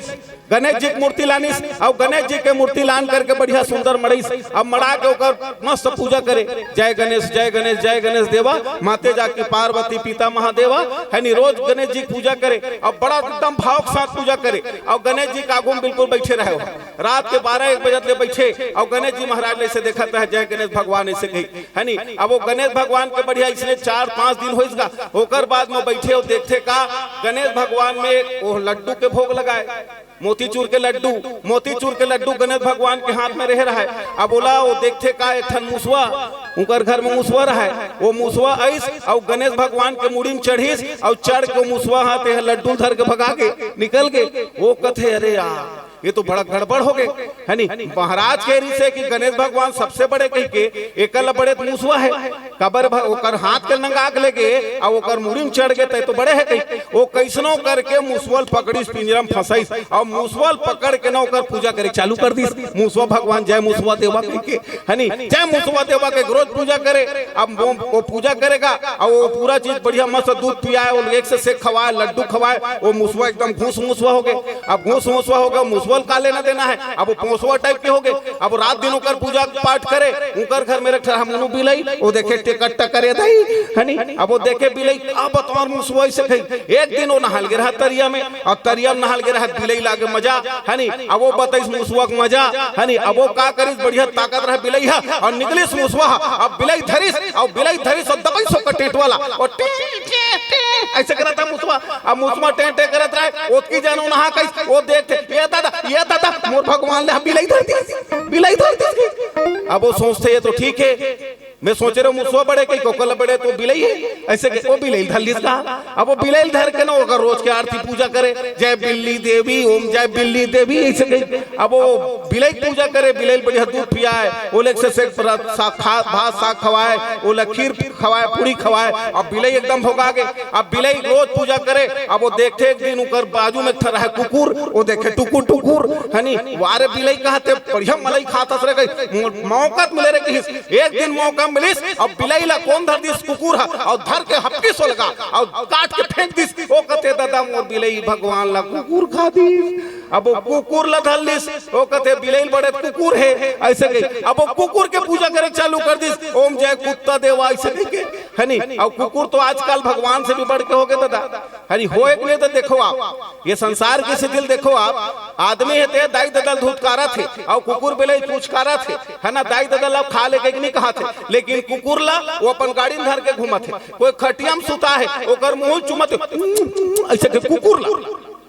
गणेश जी के मूर्ति लानिस, अउ गणेश जी के मूर्ति लान करके बढ़िया सुंदर मड़ाइस। अब मड़ा के ओकर मस्त पूजा करे, "जय गणेश, जय गणेश, जय गणेश देवा, माते जाकी पार्वती पिता महादेवा," हे नहीं, रोज गणेश जी के पूजा करे, अउ बड़ा एकदम भाव के साथ पूजा करे, अउ गणेश जी के आगू में बिल्कुल बइठे रहे हो। रात के बारह एक बजे ले बइठे, अउ गणेश जी महाराज ल अइसे देखत रहे, "जय गणेश भगवान," अइसे कही, हे नहीं। अब वो गणेश भगवान के बढ़िया अइसने चार पांच दिन होइस गा, ओकर बाद में बइठे अउ देखथे का, गणेश भगवान में वो लड्डू के भोग लगाए, मोतीचूर के लड्डू, मोतीचूर के लड्डू गणेश भगवान के हाथ में रहे रहय। अब ओला वो देखथे का, एक ठन मुसवा, उंकर घर में मुसवा रहय, वो मुसवा अइस अउ गणेश भगवान के मुड़ी में चढ़िस अउ चढ़ के वो मुसवा ह तेह लड्डू धर के भगा गे, निकल गे। वो कथे, "अरे यार, ये तो बड़ा गड़बड़ हो गे," हे नहीं? महाराज कहे रिहिसे कि गणेश भगवान सबसे बड़े कहिके, एकर ले बड़े त मुसवा हे। काबर भ-, ओकर हाथ के नंगा के लेगे, अउ ओकर मुड़ी में चढ़ गे, तैं तो बड़े हे कही। वो कइसनो करके मुसवा ल पकड़िस, पिंजरा में फंसाइस, अउ मुसवा ल पकड़ के ना ओकर पूजा करे चालू कर दिस। मुसवा भगवान, "जय मुसवा देवा," कहिके, हे नहीं, "जय मुसवा देवा," कहिके रोज पूजा करे। अब वो, वो पूजा करे गा, अउ वो पूरा चीज बढ़िया मस्त दूध पियाए, वो एक से सेक खवाए, लड्डू खवाए, वो मुसवा एकदम घूस मुसवा हो गे। अब घूस मुसवा हो गे, मुसवा ल का लेना देना हे, अब वो पोसवा टाइप के हो गे। अब रात दिन ओकर पूजा पाठ करे, उंकर घर में एक ठन हमनू बिलई, वो देखे टेकट्टा करे दई, हे नहीं? अब वो देखे बिलई, अब तोर मुसवा अइसे कही। एक दिन वो नहाय ल गे रहय तरिया में, अउ तरिया में नहाय ल गे रहय, बिलई ल आगे मजा, हे नहीं? अब वो बताइस मुसवा के मजा, हे नहीं? अब वो का करिस, बढ़िया ताकत रहय बिलई ह, अउ निकलिस मुसवा ह, अब बिलई धरिस, अउ बिलई धरिस, अउ दबइस ओकर टेंटवा ला, वो टे, टे, टे, अइसे करत हे मुसवा। अब मुसवा टे, टे करत रहय, ओतकी जन वो नहा कइस, वो देखथे, "ये दादा, ये दादा, मोर भगवान ल बिलई धर दिस, बिलई धर दिस।" अब वो सोचथे, "ये तो ठीक हे, मैं सोचे रहेंव मुसवा बड़े कहिके, ओकर ले बड़े तो बिलई हे," अइसे कहिके वो बिलई ल धर लिस गा। अब वो बिलई ल धर के ना ओकर रोज के आरती पूजा करे, "जय बिल्ली देवी, ओम जय बिल्ली देवी," अइसे कहिके। अब वो बिलई के पूजा करे, बिलई ल बढ़िया दूध पियाए, ओला एक से सेक प्र-, सा-, खा-, भात साग खवाए, ओला खीर खवाए, पूड़ी खवाए, अब बिलई एकदम भोगा गे। अब बिलई रोज पूजा करे, अब वो देखथे एक दिन उंकर बाजू में एक ठन रहय कुकुर, वो देखे टुकुर टुकुर, हे नहीं? "वाह रे बिलई," कहाथे, "बढ़िया मलई खात हस रे," कही, "मौका त मिले रे," कहिस। एक दिन मौका मिलिस, अब बिलई ला कोन धर दिस, कुकुर ह, अउ धर के हपकिस ओला गा, अउ काट के फेंक दिस। वो कथे, "दादा, मोर बिलई भगवान ला कुकुर खा दिस।" अब वो कुकुर ला धर लिस, वो कथे बिलई बड़े कुकुर हे, अइसे कही। अब वो कुकुर के पूजा करे चालू कर दिस, ओम जय कुत्ता देवा, अइसे कही के, है नी? अब कुकुर तो आजकल भगवान से भी बढ़ के हो गे दादा, है नी? होय के नहीं तो देखो आप, ये संसार के स्थिति ल देखो आप, आदमी हे ते दाई ददा ल धुतकारत हे, अउ कुकुर बिलई पूछकारत हे, है ना? दाई ददा ल खा ले के नहीं कहत हे, लेकिन कुकुर ला वो अपन गाड़ी में धर के घूमत हे, कोई खटिया में सुता हे, ओकर मुंह चुमत हे, अइसे के कुकुर ला।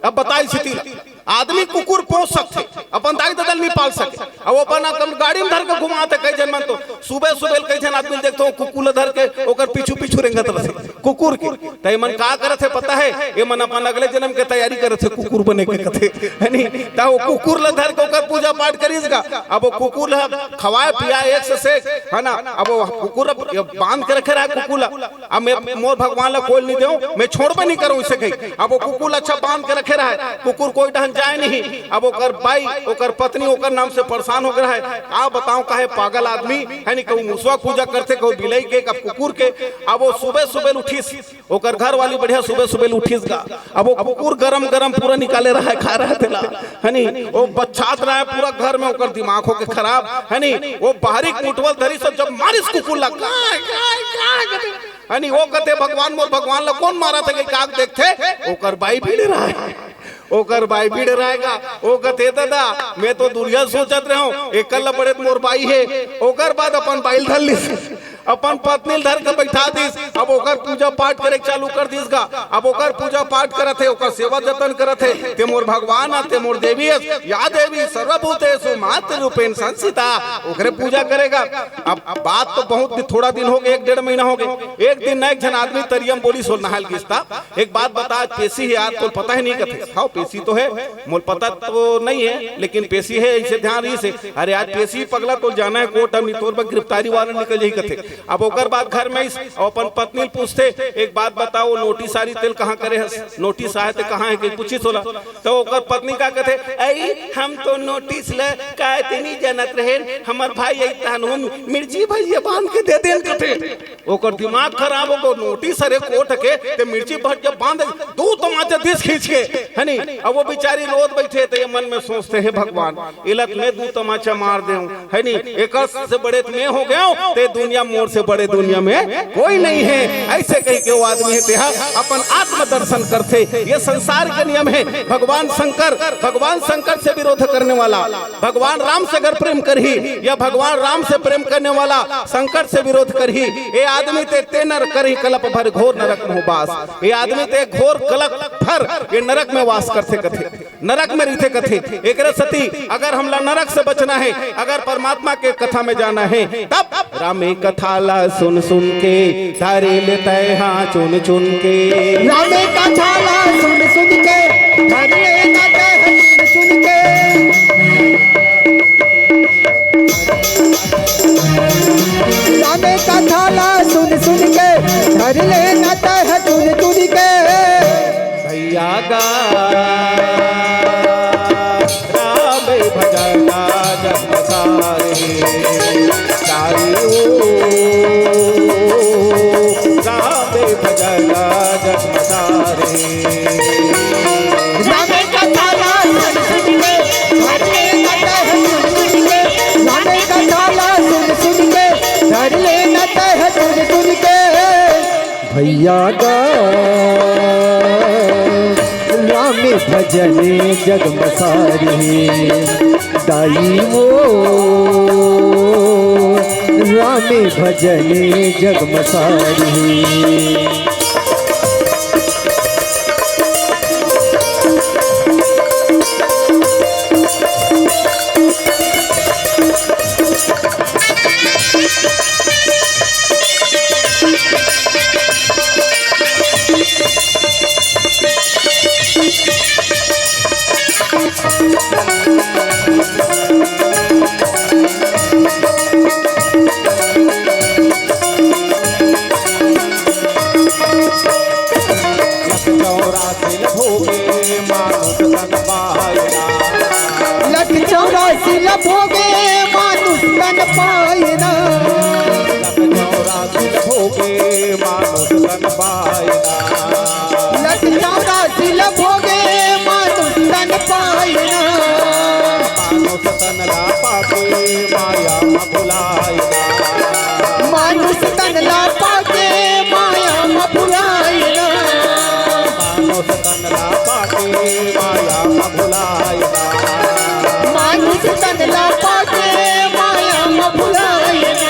अब बताई स्थिति ला। आदमी कुकुर पोस सकथे, अपन दाई ददा ल नहीं पाल सके। अब अपन, अपन गाड़ी में धर के घुमाथे। कई झन मन तो सुबह सुबह कई झन आदमी ल देखथों, कुकुर ल धर के ओकर पीछू पीछू रेंगत रथे, कुकुर के। त एमन का करत हे पता हे? एमन अपन अगले जन्म के तैयारी करत हे, कुकुर बने के कथे, है नी? त वो कुकुर ल धर के ओकर पूजा पाठ करिस गा। अब वो कुकुर ल खवाए पियाए एक से सेक, है ना? अब वो कुकुर अब ये बांध के रखे रहा कुकुर ल, अब मैं मोर भगवान ला कोई नहीं देऊं, मैं छोड़बे नहीं करूं, इसे कही। अब वो कुकुर ला अच्छा बांध के रखे रहा है, कुकुर कोई डहन जाए नहीं। अब ओकर बाई, ओकर पत्नी ओकर नाम से परेशान हो गया है। का बताऊं, काहे पागल आदमी है नहीं, कहूं मुसवा पूजा करथे, कहूं बिलई के, कब कुकुर के। अब वो सुबह सुबह उठिस, ओकर घर वाली बढ़िया सुबह सुबह उठिस गा। अब वो कुकुर गरम गरम पूरा निकाले रहा है, खा रहा है तेला, है नी? वो बच्चात रहा है पूरा घर में, ओकर दिमाग होके खराब, है नी? वो बाहरी कुटवल धरिस, जब मारिस कुकुर ला, गाय, गाय, गाय, है नी? वो कथे, "भगवान मोर भगवान ला कोन मारत हे?" का देखथे, ओकर बाई भीड़ रहा है, ओकर बाई भीड़ रहेगा। वो कथे, "दादा, मैं तो दुरिहा सोचत रहूं, एकल ला बड़े मोर बाई हे।" ओकर बाद अपन बाई ल धर लिस, अपन पत्नी ल धर के बैठा दिस। अब ओकर पूजा पाठ करे चालू कर दिस गा। अब ओकर पूजा पाठ करत हे, ओकर सेवा जतन करत हे, "ते मोर भगवान आ, ते मोर देवी अस, या देवी सर्वभूतेषु मातृरूपेण संस्थिता।" ओकरे पूजा करेगा। अब, अब बात तो बहुत दि-, थोड़ा दिन हो गए, एक डेढ़ महीना हो गए। एक दिन ना एक झन आदमी तरिया म बोलिस, वो नहाय ल गिस ता, "एक बात बता, आज पेशी हे यार, तोल पता हे नहीं?" कथे, "हव, पेशी तो हे, मोल पता तो नहीं हे, लेकिन पेशी हे, इसे ध्यान रहिस हे।" "अरे आज पेशी पगला, तोल जाना हे कोर्ट, अब नहीं तोर बर गिरफ्तारी वारंट निकल जाही," कथे। अब ओकर बाद घर में आइस, अपन पत्नी ल पूछथे, "एक बात बता, वो नोटिस आरी तेल कहाँ करे हस? नोटिस आए ते कहाँ हे?" के पूछिस ओला। तो ओकर पत्नी का कथे, "अई, हम तो नोटिस ल काय ते नहीं जानत रहेन, हमर भाई आई तहन हम मिर्ची भजिया बांध के दे देन," कथे। ओकर दिमाग खराब हो गो, नोटिस हरे कोर्ट के, ते मिर्ची भजिया बांध, दू तमाचा दिस खींच के, है नी? अब वो बेचारी रोत बैठे, ते ये मन में सोचथे, "हे भगवान, एला त मैं दू तमाचा मार देऊं, है नी? एकर से बड़े त मैं हो गया हूं, ते दुनिया मोर से बड़े दुनिया में कोई नहीं है।" अइसे कही के वो आदमी हे तेहा अपन आत्मदर्शन करथे। ये संसार के नियम हे। भगवान शंकर, भगवान शंकर से विरोध करने वाला, भगवान राम से अगर प्रेम करही या भगवान राम से प्रेम करने वाला शंकर से विरोध करही, ये आदमी ते, ते नर करही कलप भर घोर नरक में वास। ये आदमी ते घोर कलप भर ये नरक में वास करथे कथे। नरक में रहिथे कथे। एकरे सेती अगर हमला नरक से बचना हे, अगर परमात्मा के कथा में जाना हे, तब रामे कथा ला सुन सुन के धरे ले तैं हा चुन चुन के। रामे कथा ला सुन सुन के धरे ले ना तैं हा चुन चुन के। रामे कथा ला सुन सुन के धरे ले ना तैं हा चुन चुन के। भैया गा राम भजन जग सारे, सारे ओ राम भजन जग सारे। राम कथा ला सुन सुन के, हरे कथा सुन सुन के, राम कथा ला सुन सुन के, धर ले ना तैं हा चुन चुन के। भैया गा राम भजन जग मसारी, दाई वो राम भजन जग मसारी। चौरासी ल भोगे मानुष तन पायना। लख चौरासी ल भोगे मानुष तन पायना। लख चौरासी ल भोगे मानुष तन पायना। लख चौरासी ल भोगे मानुष तन पायना। तन ला पाके माया म भुलाए ना। मानुष तन ला पाके माया म भुलाए ना।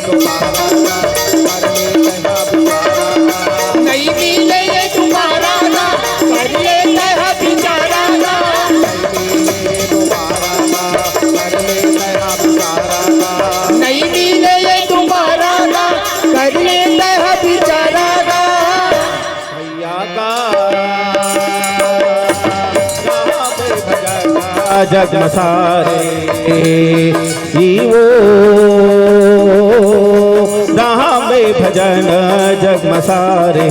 दोबारा ना, कर ले तैं हा विचारा ना। नइ मिले ये दोबारा ना, कर ले तैं हा विचारा ना। नइ मिले ये दोबारा ना, कर ले तैं हा विचारा ना। नइ मिले ये दोबारा ना, कर ले तैं हा विचारा ना। भैया का गावे भजन जग म सारे, ई वो गावे भजन जग म सारे।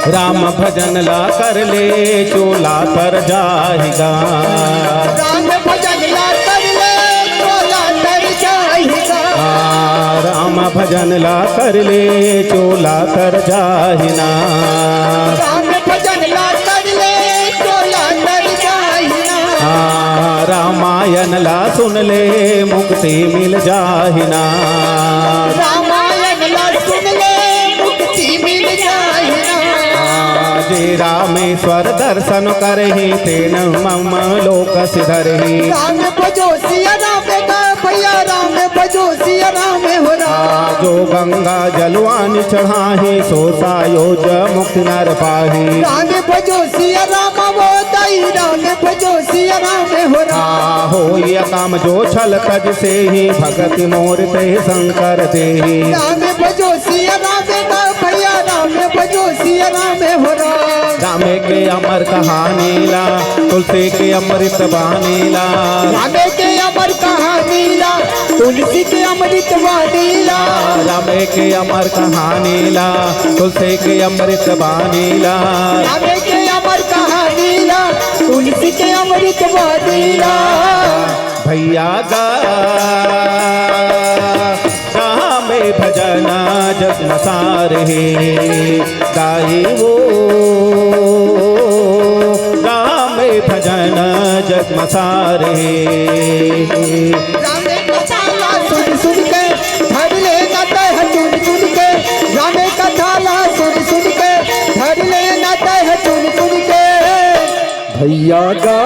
राम भजन ला कर ले, चोला तर जाही गा। राम भजन ला कर ले, चोला तर जाही गा। आ, राम भजन ला कर ले, चोला तर जाही ना। राम भजन ला कर ले, चोला तर जाही ना। आ, रामायण ला सुन ले, मुक्ति मिल जाही ना। रामायण ला सुन ले, मुक्ति मिल जाही ना। आ, जे रामेश्वर दर्शन करही, तेन मम लोक सिधरही। राम भजो सिया राम गा भैया, राम भजो सिया राम हो राम। आ, जो गंगा जलवान चढ़ाही, सो सायोज मुक्ति नर पाही। राम भजो सिया राम वो दाई, राम भजो सिया राम हो राम। आ, होई अकाम जो छल तज सेही, भगति मोर ते शंकर देही। राम भजो सिया राम गा भैया, राम भजो सिया राम हो राम। रामे के अमर कहानी ला, तुलसी के अमृत बानी ला। रामे के अमर कहानी ला, तुलसी के अमृत बानी ला। रामे के अमर कहानी ला, तुलसी के अमृत बानी ला। रामे के अमर कहानी ला, तुलसी के अमृत बानी ला। भैया गा रामे भजन जग म सारे, गाई वो रामे भजन जग म सारे। रामे कथा ला सुन सुन के, धर ले ना तैं ह चुन चुन के। रामे कथा ला सुन सुन के, धर ले ना तैं ह चुन चुन के। भैया गा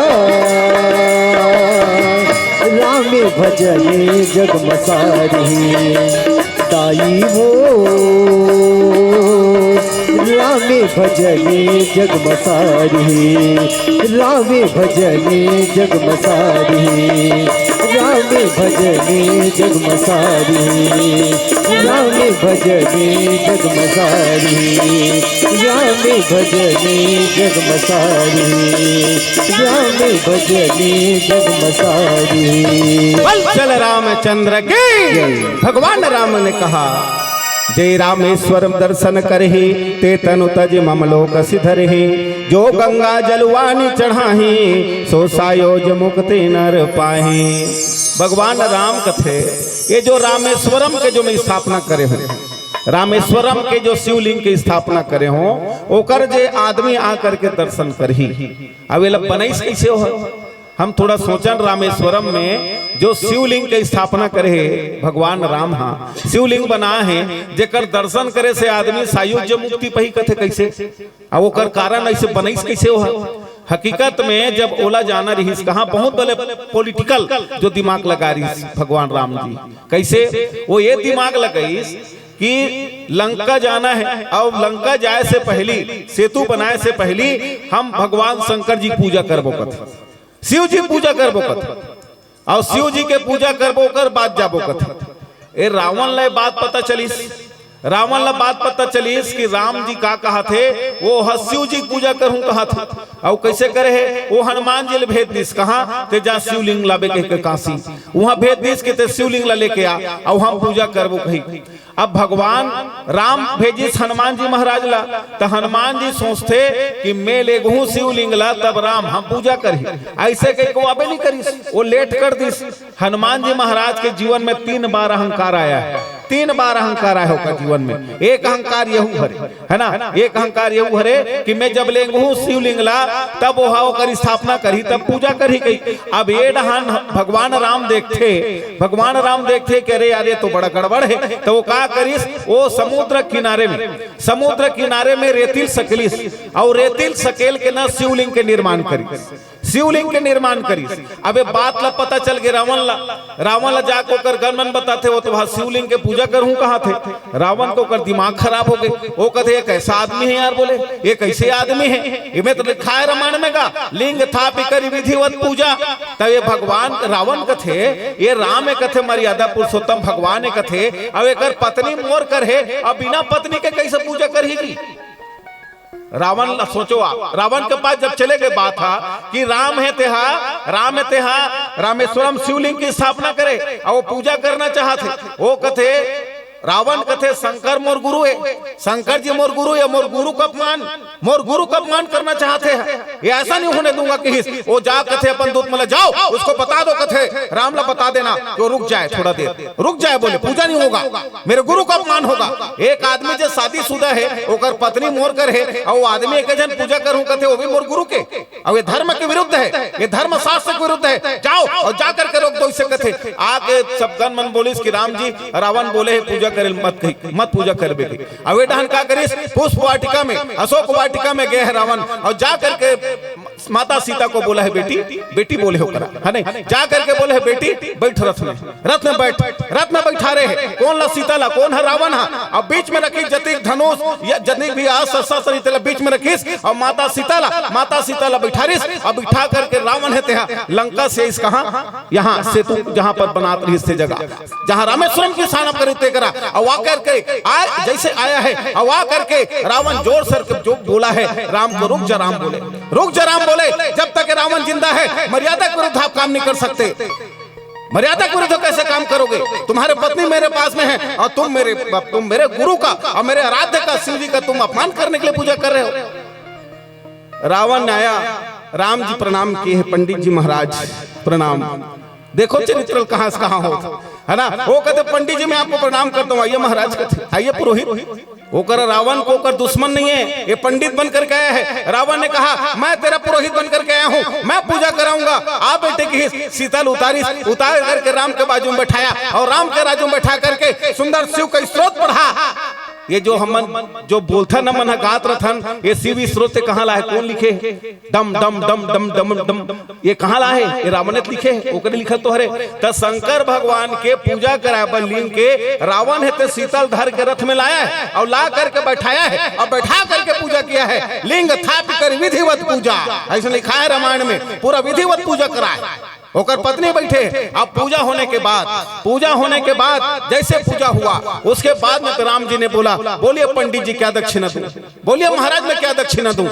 रामे भजन जग म सारे, दाई वो रामे भजन जग म सारे, रामे भजन जग म सारे, रामे भजन जग म सारे, रामे भजन जग म सारे, रामे भजन जग म सारे, रामे भजन जग म सारे। बल चल रामचंद्र की। भगवान राम ने कहा, जे रामेश्वरम दर्शन करही, ते तनु तज मम लोक सिधरही। जो गंगा जलवानी चढ़ाही, सो सायोज मुक्ति नर पाही। भगवान राम कथे, ये जो रामेश्वरम के जो मैं स्थापना करे हूँ, रामेश्वरम के जो शिवलिंग के स्थापना करे हूँ, ओकर जे आदमी आ करके दर्शन करही। अब एला बनइस कइसे हो? हम थोड़ा सोचन, रामेश्वरम में जो शिवलिंग के स्थापना करे हे भगवान राम हा, शिवलिंग बना हे, जेकर दर्शन करे से आदमी सायुज्य मुक्ति पही कथे कइसे? अब ओकर कारण अइसे बनइस कइसे हो? हकीकत में जब ओला जाना रहिस, कहाँ बहुत बड़े पॉलिटिकल जो दिमाग लगा रहिस भगवान राम जी। कइसे? वो ये दिमाग लगाइस कि लंका जाना हे, अउ लंका जाए से पहली, सेतु बनाए से पहली हम भगवान शंकर जी पूजा करबो कथे। शिव जी पूजा करबो कथे, अउ शिव जी के पूजा करबो, ओकर बाद जाबो कथे। ए रावण ला बात पता चलिस, रावण ला बात पता चलिस कि राम जी का कहत हे। वो ह शिव जी के पूजा करहूं कहत हे। अउ कइसे करे हे? वो हनुमान जी ले भेज दिस, कहा ते जा शिवलिंग लाबे कह के काशी। उहां भेज दिस कि ते शिवलिंग ला लेके आ, अउ हम पूजा करबो कही। अब भगवान राम भेजिस हनुमान जी महाराज ला, त हनुमान जी सोचथे कि मैं लेगहूं शिवलिंग ला, तब राम हम पूजा करही। अइसे कह के वो आबे नहीं करिस, वो लेट कर दिस। हनुमान जी महाराज के जीवन में तीन बार अहंकार आया है, तीन बार अहंकार आया है ओकर जीवन में। एक अहंकार यहू हरे, है ना, एक अहंकार यहू हरे कि मैं जब लेगहूं शिवलिंग ला, तब वो ओकर स्थापना करही, तब पूजा करही कही। अब ये डहान भगवान राम देखथे, भगवान राम देखथे कि अरे यार, ये तो बड़ा गड़बड़ है। तो वो का करिस, वो समुद्र किनारे में, समुद्र किनारे में रेतिल सकेलिस, अउ रेतिल सकेल के ना शिवलिंग के निर्माण करिस, शिवलिंग के निर्माण करिस। अब ये बात ला पता चल गे रावण ला। रावण ला जाके ओकर गनमन बताथे, वो तो वहां शिवलिंग के पूजा करहूं कहत हे। रावण के ओकर दिमाग खराब हो गे। वो कथे, "ये कैसा आदमी है यार?" बोले, "ये कैसे आदमी है? इमे तो लिखा है रामायण में का, लिंग थापि करि विधिवत पूजा।" तब ये भगवान रावण कथे, ये राम हे कथे, मर्यादा पुरुषोत्तम भगवान हे कथे, अब एकर पत्नी मोर कर हे, अब बिना पत्नी के कैसे पूजा करही जी? रावण ला सोचो आप, रावण के पास जब चले गे बात हा कि राम हे तेहा, राम हे तेहा रामेश्वरम शिवलिंग की स्थापना करे अउ वो पूजा करना चाहत हे। वो कथे, रावण कथे, "शंकर मोर गुरु हे, शंकर जी मोर गुरु हे, मोर गुरु का अपमान, मोर गुरु का अपमान करना चाहत हे, ये ऐसा नहीं होने दूंगा।" कहिस, वो जा कथे अपन दूत मन ला, "जाओ, उसको बता दो," कथे, "राम ला बता देना कि वो रुक जाए थोड़ा देर, रुक जाए," बोले, "पूजा नहीं होगा, मेरे गुरु का अपमान होगा।" एक आदमी जो शादीशुदा हे, ओकर पत्नी मोर कर हे, अउ वो आदमी एक झन पूजा करहूं कथे, वो भी मोर गुरु के, अउ ये धर्म के विरुद्ध हे, ये धर्मशास्त्र के विरुद्ध हे, जाओ अउ जा करके रोक दो इसे कथे। आके सब गनमन बोलिस कि राम जी, रावण बोले हे पूजा करे मत कही, मत पूजा करबे कही। अउ ये डहान का करिस, पुष्प वाटिका में, अशोक वाटिका में गे हे रावण अउ जा करके माता सीता को बोला है, "बेटी, बेटी बोले हो करा, है नहीं?" जा करके बोले है, "बेटी, बैठ रथ में, रथ में बैठ।" रथ में बैठा रहे हे। कोन ला? सीता ला। कोन हे? रावण हा। अब बीच में रखिस जतिक धनुष या जतिक भी अस्त्र शस्त्र, इते ला बीच में रखिस अउ माता सीता ला, माता सीता ला बैठारिस। अब बैठा करके रावण हे तेहा लंका से इस कहा, यहां सेतु जहां पर बनात रहिस ते जगह, जहां रामेश्वरम की स्थापना करिस ते करा, अउ आकर के आ, जैसे आया है, अउ आकर के रावण जोर सर के जो बोला है राम को, "रुक जा राम," बोले, "रुक जा राम," बोले, "जब तक रावण जिंदा है मर्यादा के विरुद्ध आप काम नहीं कर सकते, मर्यादा के विरुद्ध कैसे काम करोगे? तुम्हारे पत्नी मेरे पास में है और तुम मेरे, तुम मेरे गुरु का और मेरे आराध्य का, शिव जी का तुम अपमान करने के लिए पूजा कर रहे हो।" रावण ने आया, राम जी प्रणाम किए हैं, "पंडित जी महाराज प्रणाम।" देखो चरित्र कहां से कहां हो, है ना? वो कहते, "पंडित जी मैं आपको प्रणाम करता हूं, आइए महाराज," कहते, "आइए पुरोहित।" ओकर रावण को ओकर दुश्मन नहीं है, ये पंडित बन करके आया है। रावण ने कहा, "मैं तेरा पुरोहित बन करके आया हूं, मैं पूजा कराऊंगा।" आ बेटे की सीता ल उतारिस, उतार करके राम के बाजू में बैठाया और राम के बाजू में बैठा करके सुंदर शिव का स्त्रोत्र पढ़ा। ये जो हमन जो बोलथन, हमन ह गात रथन, ये शिव स्त्रोत्र कहां ला हे, कोन लिखे हे? डम डम डम डम डम डम। ये कहां ला हे? ये रावण ने लिखे हे, ओकरे लिखल तो हरे। त शंकर भगवान के पूजा कराए बर लिंग के रावण हे ते सीता ल धर के रथ में लाया है और ला करके बैठाया है और बैठा करके पूजा किया है। "लिंग थापि करि विधिवत पूजा", ऐसे लिखा है रामायण में, पूरा विधिवत पूजा कराए। ओकर पत्नी बैठे हे। अब पूजा होने के बाद, पूजा होने के बाद जैसे पूजा हुआ, उसके बाद में तो राम जी ने बोला, "बोलिए पंडित जी, क्या दक्षिणा दूं? बोलिए महाराज, मैं क्या दक्षिणा दूं?"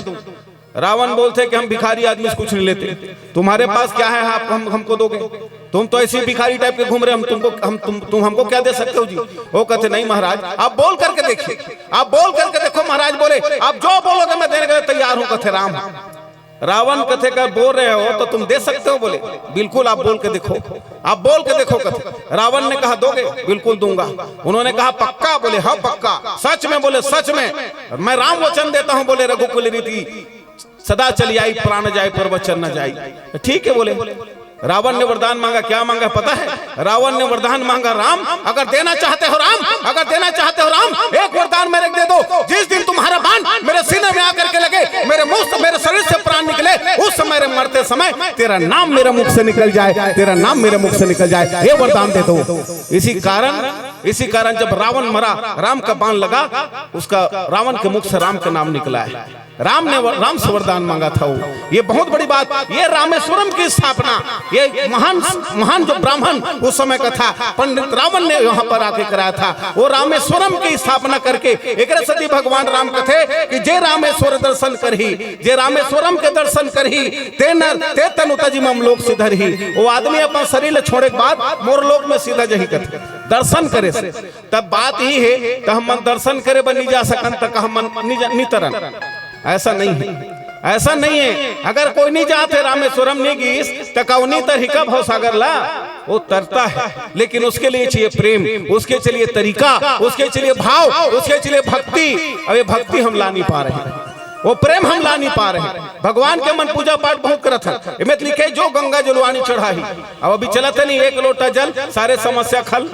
रावण बोलथे कि हम भिखारी आदमी से कुछ नहीं लेते, तुम्हारे पास क्या है आप हम, हमको दोगे? तुम तो ऐसे ही भिखारी टाइप के घूम रहे, हम तुमको, हम, तुम, तुम हमको क्या दे सकते हो जी? वो कहथे, "नहीं महाराज, आप बोल करके देखिए, आप बोल करके देखो।" महाराज बोले, "आप जो बोलोगे मैं देने के लिए तैयार हूं," कहथे राम। रावण कथे का बोल रहे हो तो तुम दे सकते हो? बोले, "बिल्कुल, आप बोल के देखो, आप बोल के देखो।" कथे रावण ने कहा, "दोगे?" "बिल्कुल दूंगा।" उन्होंने कहा, "पक्का?" बोले, "हाँ पक्का।" "सच में?" बोले, "सच में, मैं राम वचन देता हूं," बोले, "रघुकुल रीति सदा चली आई, प्राण जाए पर वचन न जाई।" "ठीक है," बोले। रावण ने वरदान मांगा, क्या मांगा पता है? रावण ने वरदान मांगा, "राम, अगर देना चाहते हो राम, अगर देना चाहते हो राम, एक वरदान मेरे को दे दो, जिस दिन तुम्हारा बाण मेरे सीने में आकर के लगे, मेरे मुंह से, मेरे शरीर से प्राण निकले, उस समय, मेरे मरते समय तेरा नाम मेरे मुख से निकल जाए, तेरा नाम मेरे मुख से निकल जाए, ये वरदान दे दो।" इसी कारण इसी कारण जब रावण मरा, राम का बाण लगा, उसका, रावण के मुख से राम का नाम निकला है। राम ने वर-, राम से वरदान मांगा था वो। ये बहुत बड़ी बात, ये रामेश्वरम की स्थापना, ये महान, महान जो ब्राह्मण उस समय का था, पंडित रावण ने यहाँ पर आके कराया था। वो रामेश्वरम की स्थापना करके, एकरे सेती भगवान राम कथे कि जे रामेश्वर दर्शन करही, जे रामेश्वरम के दर्शन करही, ते नर, ते तनु तजि मम लोक सिधरही। वो आदमी अपन शरीर ल छोड़े के बाद मोर लोक में सीधा जही कथे, दर्शन करे से। तब बात ही है, तो हम मन दर्शन करे बर नहीं जा सकन, तो का हम मन नहीं जा, नहीं तरन? ऐसा नहीं है, ऐसा नहीं है। अगर कोई नहीं जाते रामेश्वरम नहीं गीस, तो का वो नहीं तरही का भवसागर ला? वो तरता है, लेकिन उसके लिए चाहिए प्रेम, उसके चाहिए तरीका, उसके चाहिए भाव, उसके चाहिए भक्ति। अब ये भक्ति हम ला नहीं पा रहे हैं, वो प्रेम हम ला नहीं पा रहे हैं। भगवान के मन पूजा पाठ बहुत करत है, एमे तो लिखे जो गंगा जलवानी चढ़ाही। अब अभी चलत है नहीं, एक लोटा जल, सारे समस्या खल।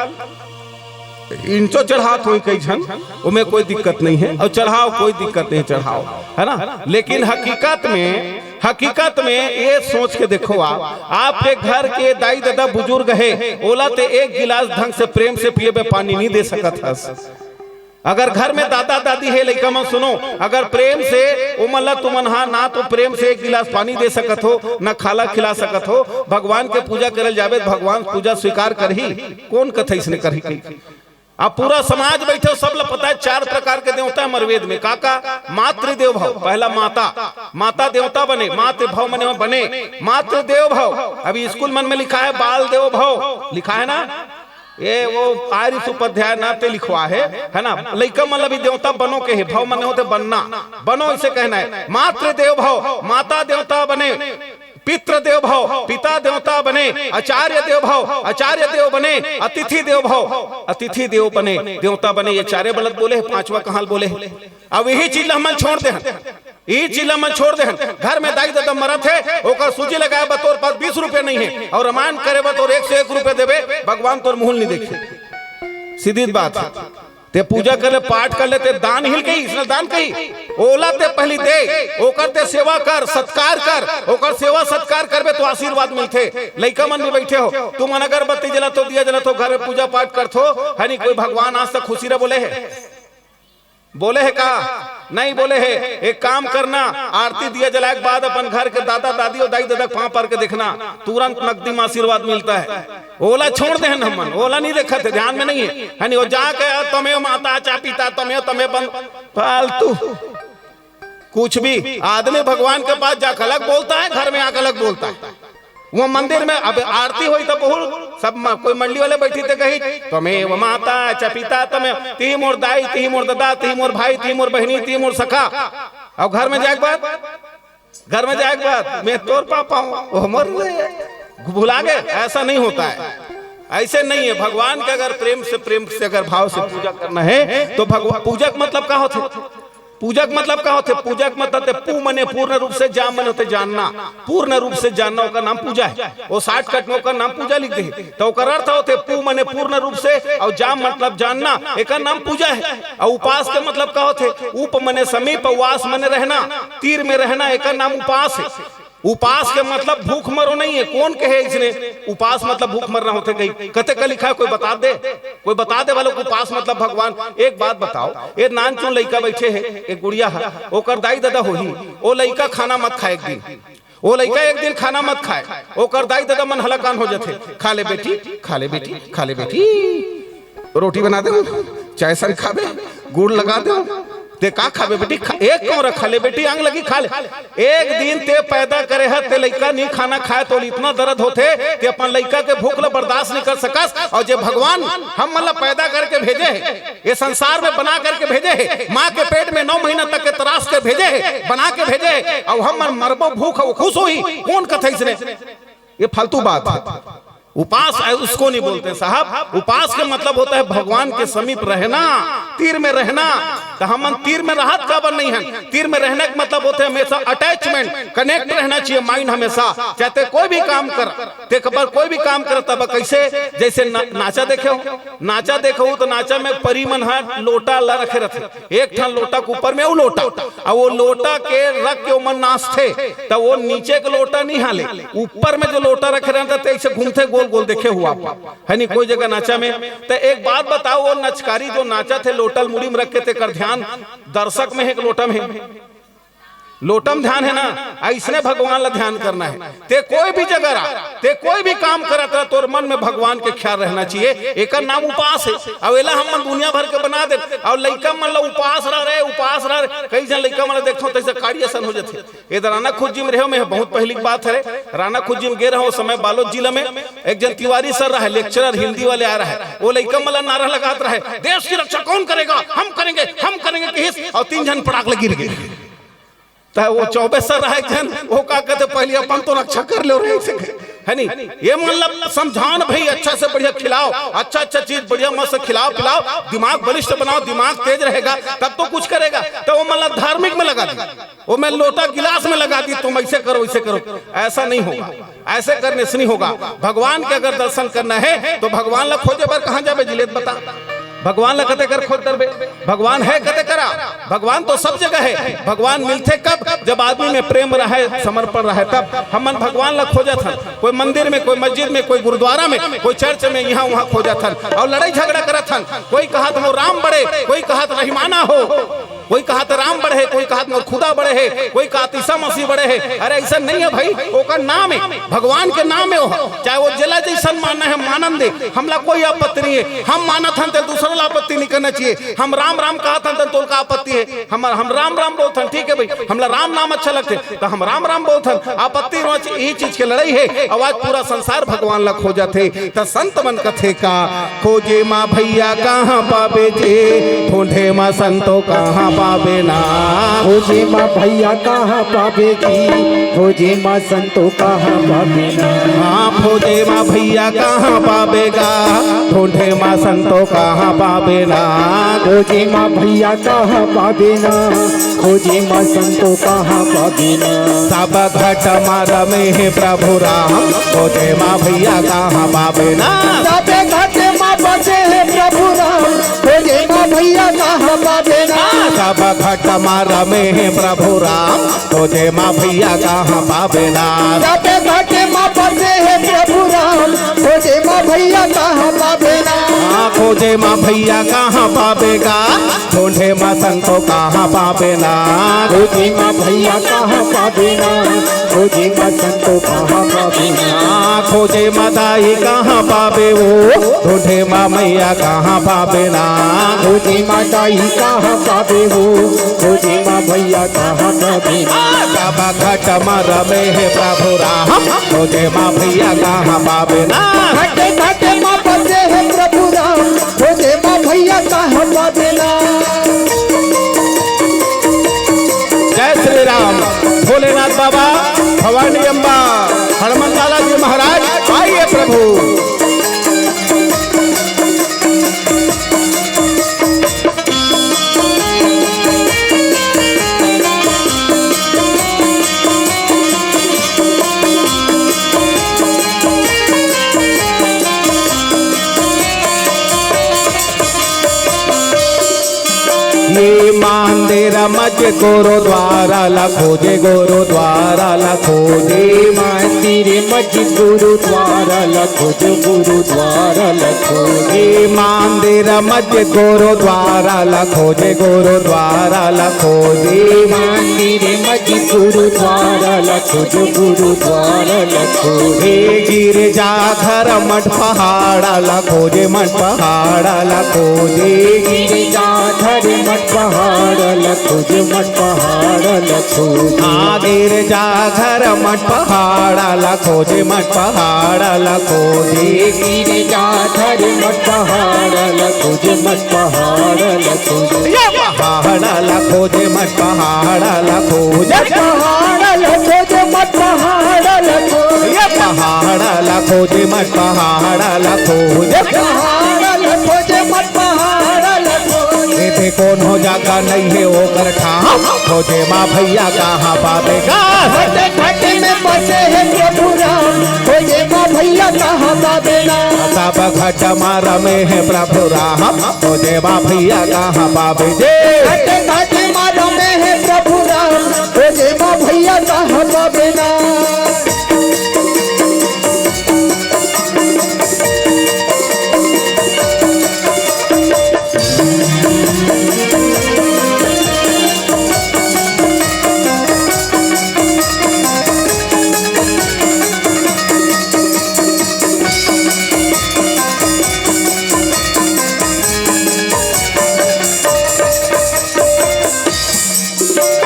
इंचो चढ़ात होई कई झन, ओमे कोई दिक्कत नहीं है, और चढ़ाओ, कोई दिक्कत नहीं, चढ़ाओ, है ना? लेकिन हकीकत में, हकीकत में ये सोच के देखो आप, आपके घर के दाई ददा बुजुर्ग है, ओला ते एक गिलास ढंग से प्रेम से पिए बे पानी नहीं दे सकत हस। अगर घर में दादा दादी है, लइका मन सुनो, अगर प्रेम से ओमन ला तुमन हा ना तो प्रेम से एक गिलास पानी दे सकत हो, ना खाला खिला सकत हो, भगवान के पूजा करल जाबे, भगवान पूजा स्वीकार करही? कौन कथे इसने करही कही? अब पूरा समाज बैठे हो, सब ला पता है, चार प्रकार के देवता है हमर वेद में। का का? मातृ देव भव, पहला माता, माता देवता बने, मातृ भव मने बने, मातृ देव भव। अभी स्कूल मन में लिखा है बाल देव भव, लिखा है ना? ये वो आरिस उपाध्याय ना ते लिखवा है, है ना? लइका मन ला भी देवता बनो के है, भव मने होते बनना, बनो इसे कहना है। मातृ देव भव, माता देवता बने, पितृ देव भव, पिता देवता बने, आचार्य देव भव, आचार्य देव बने, अतिथि देव भव, अतिथि देव बने, देवता बने। ये चारे गलत बोले है, पांचवा कहां बोले है? अब यही चीज ला हमन छोड़ दे हन, यही चीज ला हमन छोड़ दे हन। घर में दाई ददा मरत है, ओकर सूजी लगाए बर तोर पास बीस रुपए नहीं है, और रामायण करे बर तोर एक सौ एक रुपए देबे, भगवान तोर मुंह नहीं देखे। सीधी बात है। ते पूजा कर ले, पाठ कर ले, ते दान हिल कही, इसने दान कही। ओला ते पहली दे, ओकर ते सेवा कर, सत्कार कर, ओकर सेवा सत्कार करबे तो आशीर्वाद मिलथे। लइका मन भी बैठे हो, तुमन अगरबत्ती जलाथो, दिया जलाथो, घर में पूजा पाठ करथो, है नहीं? कोई भगवान आज तक खुशी रह बोले है? बोले है का? नहीं बोले है। एक काम करना, आरती दिया जलाए के बाद अपन घर के दादा दादी और दाई ददा के पांव पर के देखना, तुरंत नकदी में आशीर्वाद मिलता है। ओला छोड़ दे हन हमन, ओला नहीं देखत है, ध्यान में नहीं है, है नहीं? वो जाके "तमेव माता च पिता, तमेव, तमेव बन-", फालतू कुछ भी। आदमी भगवान के पास जाकर अलग बोलता है, घर में आकर अलग बोलता है। वो मंदिर में अब आरती होई तो बहुत सब म-, कोई मंडली वाले बैठी थे कही, "तमेव माता च पिता, तमेव, ती मोर दाई, ती मोर ददा, ती मोर भाई, ती मोर बहनी, ती मोर सखा।" और घर में जाए के बाद, घर में जाए के बाद, "मैं तोर पापा हूँ, वो हमर रे।" भुला गए, ऐसा नहीं होता है, ऐसे नहीं है। भगवान के अगर प्रेम से, प्रेम से अगर भाव से पूजा करना है तो भगवान, पूजा का मतलब का होता है? पूजा के मतलब का होथे? पूजा के मतलब होथे पू मने पूर्ण रूप से, जाम मने होथे जानना। पूर्ण रूप से जानना, ओकर नाम पूजा है। वो शॉर्टकट में ओकर नाम पूजा लिख दे, तो ओकर अर्थ होथे पू मने पूर्ण रूप से और जाम मतलब जानना, एकर नाम पूजा है। और उपास के मतलब का होथे? उप मने समीप, वास मने रहना, तीर में रहना, एकर नाम उपास है। उपास के मतलब भूख मरो नहीं है। कौन कहे इसने उपास मतलब भूख मरना होथे कही? कते का लिखा है, कोई बता दे, कोई बता दे वालों को उपास मतलब भगवान। एक बात बताओ, ये नानचुन लइका बैठे है, एक गुड़िया है, ओकर दाई ददा होही, ओ लइका खाना मत खाए एक दिन, ओ लइका एक दिन खाना मत खाए, ओकर दाई ददा मन हलाकान हो जाथे, "खा ले बेटी, खा ले बेटी, खा ले बेटी, रोटी बना दे, चाय सन खाबे, गुड़ लगा दे।" "ते का खाबे बेटी? खा, एक कौन रखा ले बेटी, आंग लगी, खा ले।" एक दिन ते पैदा करे ह, ते लइका नहीं खाना खाए, तो इतना दर्द होथे, ते अपन लइका के भूख ला बर्दाश्त नहीं कर सकस। और जे भगवान हम मन ला पैदा करके भेजे है, ये संसार में बना करके भेजे है, माँ के पेट में नौ महीना तक के तराश के भेजे है, बना के भेजे है, और हम मन मरबो भूख, वो खुश होही, कौन कथे इसने? ये फालतू बात है। उपास है, उसको नहीं बोलते साहब। उपास का मतलब होता है भगवान के समीप रहना, तीर में रहना, त हमन तीर में रहत काबर नहीं हन? तीर में रहने के मतलब होथे हमेशा अटैचमेंट, कनेक्ट रहना चाहिए माइंड हमेशा। चाहे ते कोई भी काम कर, ते बर कोई भी काम कर, तब कैसे, जैसे ना, नाचा देखे हो, नाचा देखे हो तो नाचा में परी मन ह लोटा ला रखे रहथे, एक ठन लोटा के ऊपर में वो लोटा, और वो लोटा के रख के ओमन नाचथे, त वो नीचे के लोटा नहीं हाले, ऊपर में जो लोटा रखे रहथे ते ऐसे घूमथे गोल गोल, देखे हुआ आप। है नी कोई जगह नाचा में। तो एक बात बताओ, वो नचकारी जो नाचा थे लोटल मुड़ी में रख के, तेकर ध्यान दर्शक में है कि लोटा में है? लोटा में ध्यान है ना। ऐसने भगवान ला ध्यान करना है। ते कोई भी जगह रहा, ते कोई भी काम करत रहा, तोर मन में भगवान के ख्याल रहना चाहिए। एकर नाम उपास है। अब एला हमन दुनिया भर के बना दे, और लइका मन ला उपास रह रहे, उपास रह रहे। कई जन लइका मन ला देखथो तैसे काड़ी असन हो जाथे। ये तो राना खुज्जी में रहे हो, मैं बहुत पहली की बात है, राना खुज्जी में गे रहो समय बालोद जिला में एक जन तिवारी सर रहे, लेक्चरर हिंदी वाले आ रहे, वो लइका मन ला नारा लगात रहे, "देश की रक्षा कौन करेगा? हम करेंगे, हम करेंगे," कहिस, और तीन जन पड़ाक लगी रहे। तो वो चौबे सर रहे एक जन, वो का कहते, "पहले अपन तो रक्षा कर लो रे," ऐसे कहे। है नी? ये मन ला समझान भाई, अच्छा से बढ़िया खिलाओ, अच्छा अच्छा चीज बढ़िया मस्त खिलाओ पिलाओ, दिमाग बलिष्ठ बनाओ, दिमाग तेज रहेगा तब तो कुछ करेगा। तो वो मन ला धार्मिक में लगा दी, वो मैं लोटा गिलास में लगा दी, "तुम ऐसे करो, ऐसे करो।" ऐसा नहीं होगा, ऐसे करने से नहीं होगा। भगवान के अगर दर्शन करना है तो भगवान ला खोजे बर कहाँ जाबे जिलेत बता? भगवान ला कते कर खोज डरबे? भगवान है कते करा? भगवान तो सब जगह है। भगवान मिलथे कब? जब आदमी में प्रेम रहे, समर्पण रहे तब। हमन भगवान ला खोजत हन, कोई मंदिर में, कोई मस्जिद में, कोई गुरुद्वारा में, कोई चर्च में, यहाँ वहाँ खोजत हन और लड़ाई झगड़ा करत हन। कोई कहत हो राम बड़े, कोई कहत रहीमाना हो, कोई कहत राम बड़े है, कोई कहत मोर खुदा बड़े है, कोई कहत ईसा मसीह बड़े है। अरे ऐसा नहीं है भाई, ओकर नाम है, भगवान के नाम है वो। चाहे वो जेला जैसन मानना है मानन दे, हमला कोई आपत्ति नहीं है। हम मानत हन ते दूसरा ला आपत्ति नहीं करना चाहिए। हम राम राम कहत हन ते तोल का आपत्ति है? हम हम राम राम बोलत हन, ठीक है भाई, हमला राम नाम अच्छा लगथे तो हम राम राम बोलत हन। आपत्ति रोज यही चीज के लड़ाई है। अब आज पूरा संसार भगवान ला खोजत है। त संत मन कथे का, "खोजे मा भैया कहाँ पाबे जी, ढूंढे मा संतो कहाँ पाबे ना।" खोजे मा भैया कहाँ पाबे जी, खोजे मा संतो कहाँ पाबे ना। हाँ, खोजे मा भैया कहाँ पाबे गा, ढूंढे मा संतो कहाँ पाबे ना। खोजे मा भैया कहाँ पाबे ना, खोजे मा संतो कहाँ पाबे ना। सब घट मा रमे हे प्रभु राम, खोजे मा भैया कहाँ पाबे ना। सबे घट मा बसे हे प्रभु राम, खोजे मा भैया कहाँ पाबे ना। सब घट मा रमे हे प्रभु राम, खोजे मा भैया कहाँ पाबे ना। सबे घट मा बसे हे प्रभु राम, खोजे मा भैया कहाँ पाबे ना। हाँ, खोजे मा भैया कहाँ पाबे गा, ढूंढे मा संतो कहाँ पाबे ना। खोजे मा भैया कहाँ पाबे ना, खोजे मा संतो कहाँ पाबे ना। खोजे मा दाई कहाँ पाबे वो, ढूंढे मा मैया कहाँ पाबे ना। खोजे मा दाई कहाँ पाबे वो, खोजे मा भैया कहाँ पाबे ना। सब घट मा रमे हे प्रभु राम, खोजे मा भैया कहाँ पाबे ना। घट घट मा बसे हे प्रभु राम, खोजे मा भैया कहाँ पाबे ना। जय श्री राम। भोलेनाथ बाबा, भवानी अम्बा, हनुमान लाला जी महाराज, आइए प्रभु। ये मंदिर मस्जिद गुरुद्वारा ला खोजे, गुरुद्वारा ला खोजे। मंदिर मस्जिद गुरुद्वारा ला खोजे, गुरुद्वारा ला खोजे। ये मंदिर मस्जिद गुरुद्वारा ला खोजे, गुरुद्वारा ला खोजे। मंदिर मस्जिद गुरुद्वारा ला खोजे, गुरुद्वारा ला खोजे। गिरजा घर मठ पहाड़ा ला खोजे, मठ पहाड़ा ला खोजे। गिरजा घर मठ पहाड़ा ला खोजे, मठ पहाड़ा ला खोजे। हाँ, गिरजा घर मठ पहाड़ा ला खोजे, मठ पहाड़ा ला खोजे। गिरजा घर मठ पहाड़ा ला खोजे, मठ पहाड़ा ला खोजे। ये पहाड़ा ला खोजे, मठ पहाड़ा ला खोजे। पहाड़ा ला खोजे, मठ पहाड़ा ला खोजे। ये पहाड़ा ला खोजे, मठ पहाड़ा ला खोजे। पहाड़ा ला खोजे, मठ पहाड़ा ला खोजे। ये ए कोनो जगह नइ हे ओकर ठाम, खोजे मा भैया कहाँ पाबे गा। घट घट में बसे हे प्रभु राम, खोजे मा भैया कहाँ पाबे ना। सब घट मा रमे हे प्रभु राम, खोजे मा भैया कहाँ पाबे जे। घट घट मा रमे हे प्रभु राम, खोजे मा भैया कहाँ पाबे ना।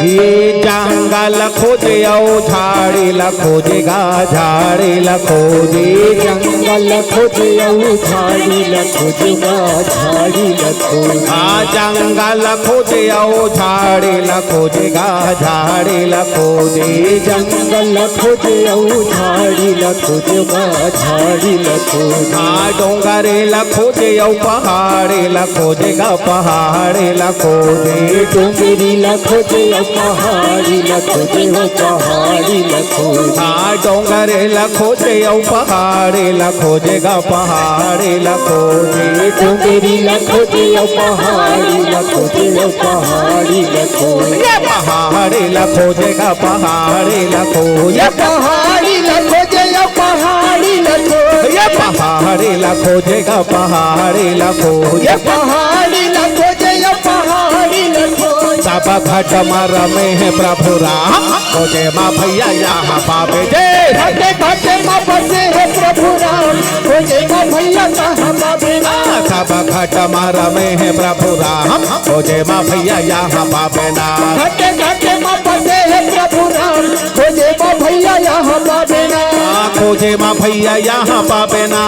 ये जंगल खोजे अउ झाड़ी ल खोजे गा, झाड़ी ल खोजे। जंगल खोजे अउ झाड़ी ल खोजे गा, झाड़ी ल खोजे। आ जंगल खोजे अउ झाड़ी ल खोजे गा, झाड़ी ल खोजे। जंगल खोजे अउ झाड़ी ल खोजे गा, झाड़ी ल खोजे। आ डोंगरे ल खोजे अउ पहाड़े ल खोजे गा, पहाड़े ल खोजे। डोंगरी ल खोजे अउ पहाड़ी ल खोजे हो, पहाड़ी ल खोजे। आ डोंगरे ल खोजे अउ पहाड़े ल खोजे गा, पहाड़े ल खोजे। डोंगरी ल खोजे अउ पहाड़ी ल खोजे हो, पहाड़ी ल खोजे। ये पहाड़े ल खोजे गा, पहाड़े ल खोजे। ये पहाड़ी ल खोजे अउ पहाड़ी ल खोजे। ये पहाड़े ल खोजे गा, पहाड़े ल खोजे। ये पहाड़ी ल खोजे अउ पहाड़ी ल खोजे। सब घट मा रमे हे प्रभु राम, खोजे मा भैया यहाँ पाबे जे। घट घट मा बसे हे प्रभु राम, खोजे मा भैया कहाँ पाबे ना। सब घट मा रमे हे प्रभु राम, खोजे मा भैया यहाँ पाबे ना। घट घट मा बसे हे प्रभु राम, खोजे मा भैया यहाँ पाबे ना। आ, खोजे मा भैया यहाँ पाबे ना,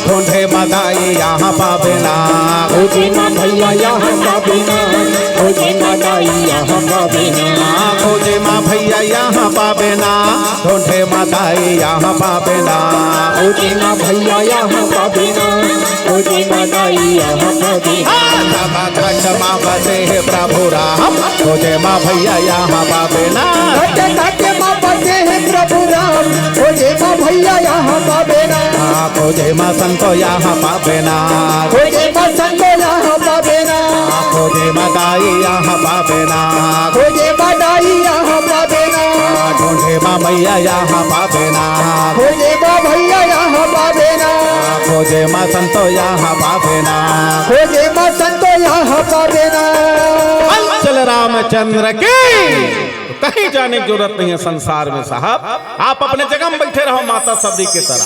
ढूंढे मा दाई यहाँ पाबे ना। खोजे मा भैया यहाँ पाबे ना, खोजे मा दाई यहाँ पाबे ना। आ, खोजे मा भैया यहाँ पाबे ना, ढूंढे मा दाई यहाँ पाबे ना। खोजे मा भैया यहाँ पाबे ना, खोजे मा दाई यहाँ पाबे ना। आ, सब घट मा बसे हे प्रभु राम, खोजे मा भैया यहाँ पाबे ना। घट घट मा बसे हे प्रभु राम, खोजे मा भैया यहाँ पाबे ना। आ, खोजे मा संतो यहाँ पाबे ना। खोजे मा संतो यहाँ पाबे ना। आ, खोजे मा दाई यहाँ पाबे ना। खोजे मा दाई यहाँ पाबे ना। आ, ढूंढे मा मैया यहाँ पाबे ना। खोजे मा भैया यहाँ पाबे ना। आ, खोजे मा संतो यहाँ पाबे ना। खोजे मा संतो यहाँ पाबे ना। अंचल रामचंद्र की। तो कहीं जाने की जरूरत नहीं है संसार में साहब, आप अपने जगह में बैठे रहो माता सबरी के तरह।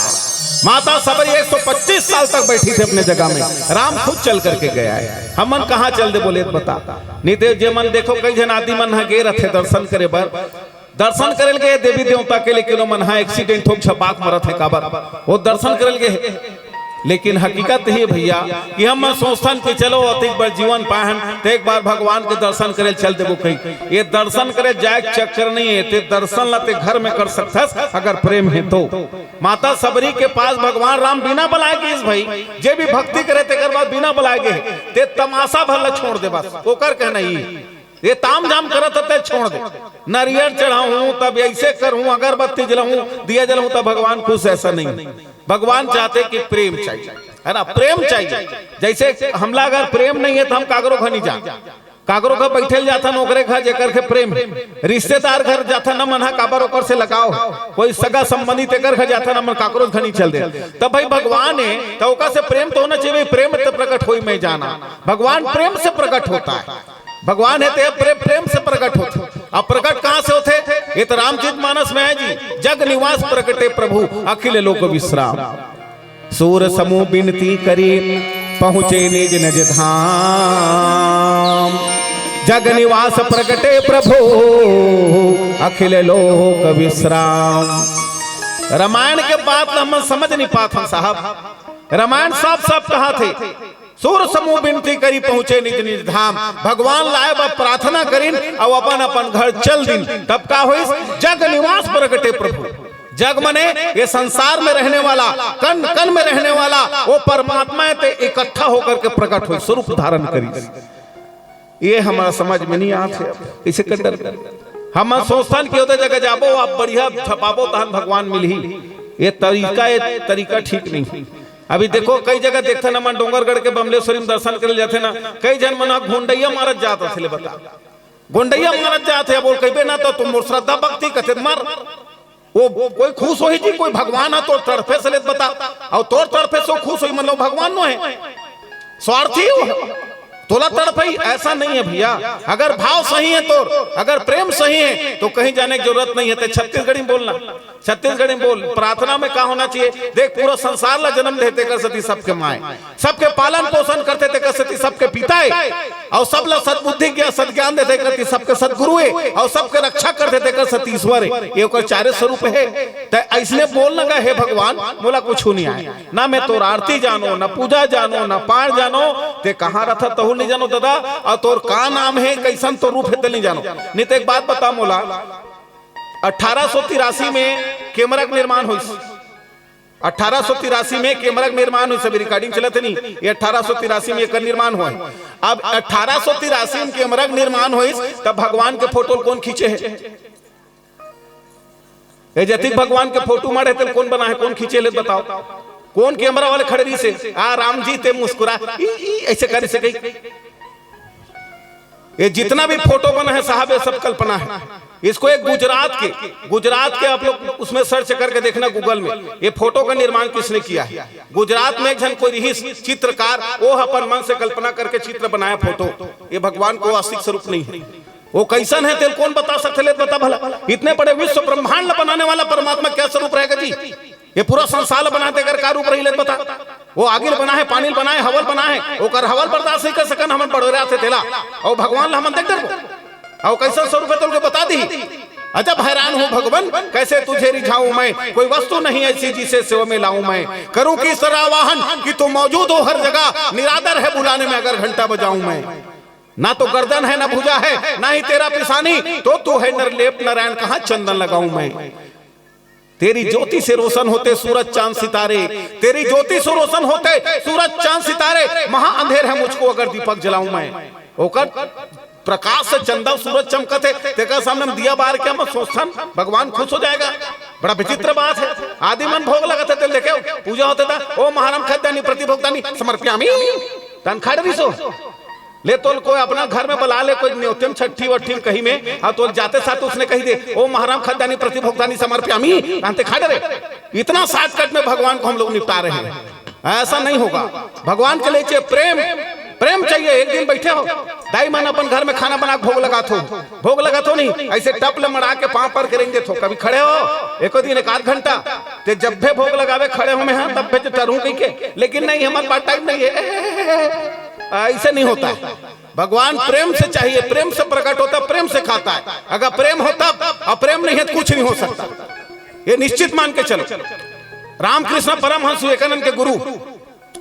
माता सबरी एक सौ पच्चीस साल तक बैठी थी अपने जगह में, राम खुद चल करके गया है। हमन कहाँ चल दे बोले तो बता। नहीं तो जे मन देखो कई झन आदि मन ह गे रथे दर्शन करे बर, दर्शन करे ल गे देवी देवता के, लेकिन वो मन ह एक्सीडेंट होके छपाक मरत हे काबर वो दर्शन करे ल गे हे। लेकिन हकीकत ये भैया कि हम सोचथन कि चलो अतिक बर जीवन पाहन ते एक बार भगवान के दर्शन करे ल चल देबो कहीं। ये दर्शन करे जाए के चक्कर नहीं है, ते दर्शन ला ते घर में कर सकथस अगर प्रेम है तो। माता सबरी के पास भगवान राम बिना बलाए गिस भाई, जे भी भक्ति करे तेकर बाद बिना बलाए गे हे, ते तमाशा भर ला छोड़ दे बस, ओकर कहना ये। ये ताम झाम करत हे ते छोड़ दे। नरियर चढ़ाहूं तब ऐसे करहूं, अगरबत्ती जलाहूं, दिया जलाहूं तब भगवान खुश, ऐसा नहीं। भगवान चाहते कि प्रेम चाहिए, है ना, प्रेम चाहिए। जैसे हमला अगर प्रेम नहीं है तो हम काकरो घर नहीं जा, काकरो घर बैठे ल जाथन ओकरे घर जेकर के प्रेम हे। रिश्तेदार घर जाथन न मन ह काबर ओकर से लगाव हे, कोई सगा संबंधी तेकर घर जाथन न मन काकरो घर नहीं चल दे। तब भाई भगवान हे तो ओकर से प्रेम तो होना चाहिए, प्रेम तो प्रकट होई मैं जाना। भगवान प्रेम से प्रकट होता है। भगवान हे ते प्रेम, प्रेम से प्रकट होथे। अब प्रकट कहाँ से होथे? ये तो रामचरित मानस में है जी, जग निवास प्रकटे प्रभु अखिल लोक विश्राम। सूर समूह बिनती करी पहुँचे निज निज धाम। जग निवास प्रकटे प्रभु अखिल लोक विश्राम। रामायण के बात ल हमन समझ नहीं पात हन साहब। रामायण साफ साफ कहाथे, सूर समूह बिनती करी पहुँचे निज निज धाम। भगवान ल आए बर प्रार्थना करिन अउ अपन अपन घर चल दिन। तब का होइस? जग निवास प्रकटे प्रभु। जग मने ये संसार में रहने वाला, कण कण में रहने वाला वो परमात्मा हे ते इकट्ठा होकर के प्रकट होइस, स्वरूप धारण करिस। ये हमर समझ में नहीं आत हे। अब कइसे कर डर, हमन सोचथन कि ओदे जगह जाबो, अब बढ़िया छपाबो, तहन भगवान मिलही। ये तरीका, ये तरीका ठीक नहीं। अभी देखो, कई जगह देखथन हमन, डोंगरगढ़ के बमलेश्वरी में दर्शन करे जाथे ना, कई झन मन ह गोंडइया मारत जात रथे, ले बता, गोंडइया मारत जात हे। अब ओला कहिबे ना, तो तुम मोर श्रद्धा भक्ति कथे मर। वो कोई खुश होही जी, कोई भगवान ह तोर तड़फे से, ले बता, अउ तोर तड़फे से वो खुश होही, मतलब भगवान नो हे, स्वार्थी हो, तोला तड़फई, ऐसा नहीं है भैया। अगर भाव सही है तोर, अगर प्रेम सही है, तो कहीं जाने की जरूरत नहीं है। ते छत्तीसगढ़ी में बोलना, छत्तीसगढ़ी में बोल। प्रार्थना में का होना चाहिए? देख, पूरा संसार ला जन्म देथे, तेकर सेती सबके माय, सबके पालन पोषण करथे, तेकर सेती सबके पिता हे, अउ सब ला सद्बुद्धि ज्ञान, सद्ज्ञान देथे, तेकर सेती सबके सद्गुरु हे, अउ सबके रक्षा करथे, तेकर सेती ईश्वर हे। ये ओकर चारे स्वरूप हे। ते अइसने बोल न गा, हे भगवान, मोला कुछु नहीं आय, ना मैं तोर आरती जानो, ना पूजा जानो, ना पाठ जानो, ते कहाँ रथस तहू नहीं जानो दादा, अउ तोर का नाम हे, कइसन तोर रूप हे, ते नहीं जानो। नहीं ते एक बात बता मोला, अठारह सौ तिरासी में केमरा के निर्माण होइस, अठारह सौ तिरासी में केमरा के निर्माण होइस, अभी recording चलत हे नहीं, ये अठारह सौ तिरासी में एकर निर्माण होय। अब अठारह सौ तिरासी में केमरा के निर्माण होइस, तब भगवान के फोटो ल कोन खींचे हे? ये जतिक भगवान के फोटो माढ़े, तेला कोन बनाय हे, कोन खींचे हे, ले बताओ? कोन केमरा वाले खड़े रहिसे? आ राम जी ते मुस्कुरा, ई, ई, अइसे करे से कही। ये जितना भी फोटो बना है साहब, ये सब कल्पना है। इसको एक गुजरात के, गुजरात के आप लोग उसमें search करके देखना Google में, ये फोटो का निर्माण किसने किया है। गुजरात में एक झन कोई रहिस चित्रकार, वो अपन मन से कल्पना करके चित्र बनाया फोटो। ये भगवान को वास्तविक स्वरूप नहीं है। वो कइसन हे, तेला कोन बता सकथे, ले बता भला। इतने बड़े विश्व ब्रह्मांड ला बनाने वाला परमात्मा क्या स्वरूप रहेगा जी? ये पूरा संसार ला बनाथे, तेकर का रूप रही, ले बता। वो आगी ल बनाय हे, पानी ल बनाय हे, हवा ल बनाय हे, ओकर हवा ल बर्दाश्त नहीं कर सकन हमन, बड़ोराथे तेला, अउ भगवान ला हमन देख डरबो? अउ कइसन स्वरूप हे, तोला बता दिही। अजब हैरान हूँ भगवन, कैसे तुझे रिझाऊं मैं, कोई वस्तु नहीं ऐसी जिसे सेवा में लाऊं मैं। करूं किस तरह आवाहन कि तुम मौजूद हो हर जगह, निरादर है बुलाने में अगर घंटा बजाऊं मैं। ना तो गर्दन है, ना भुजा है, ना ही तेरा पिसानी, तो तू है निर्लेप नारायण, कहाँ चंदन लगाऊं मैं। तेरी ज्योति से रोशन होते सूरज चांद सितारे, तेरी ज्योति से रोशन होते सूरज चांद सितारे, महा अंधेर है मुझको अगर दीपक जलाऊं मैं। ओकर प्रकाश से चंदा सूरज चमकत हे, तेकर सामने में दिया बार के हम सोचथन, भगवान खुश हो जाएगा। बड़ा विचित्र बात है। आदि मन भोग लगाथे, तेला देखे, पूजा होथे त, "ओम महारम खद्यानि प्रतिभोक्तानि समर्पयामि।" तहन खड़े रहिसो। ले तोला कोई अपना घर में बला ले, कोई नेवते में, छट्ठी वट्ठी में, कहीं में, अउ तोला जाते साथ उसने कहि दे, "ओम महारम खद्यानि प्रतिभोक्तानि समर्पयामि", तहन ते खड़े रहे। इतना shortcut में भगवान को हम लोग निपटा रहे हैं। ऐसा नहीं होगा। भगवान के लिए चाहिए प्रेम, प्रेम चाहिए। एक दिन बैठे हो, दाई मन अपन घर में खाना बना के भोग लगाथो, भोग लगाथो नहीं, अइसे टप ले मड़ा के पाँव पर के रेंग देथो। कभी खड़े हो, एको दिन एक आध घंटा, ते जब भी भोग लगावे खड़े हो में, हाँ, तब भी तो टरू कहि के, लेकिन नहीं, हमारे पास time नहीं है। अइसे नहीं होता है। भगवान प्रेम से चाहिए, प्रेम से प्रकट होता है, प्रेम से खाता है। अगर प्रेम हो तब, अउ प्रेम नहीं है तो कुछ नहीं हो सकता। ये निश्चित मान के चलो। रामकृष्ण परमहंस विवेकानंद के गुरु,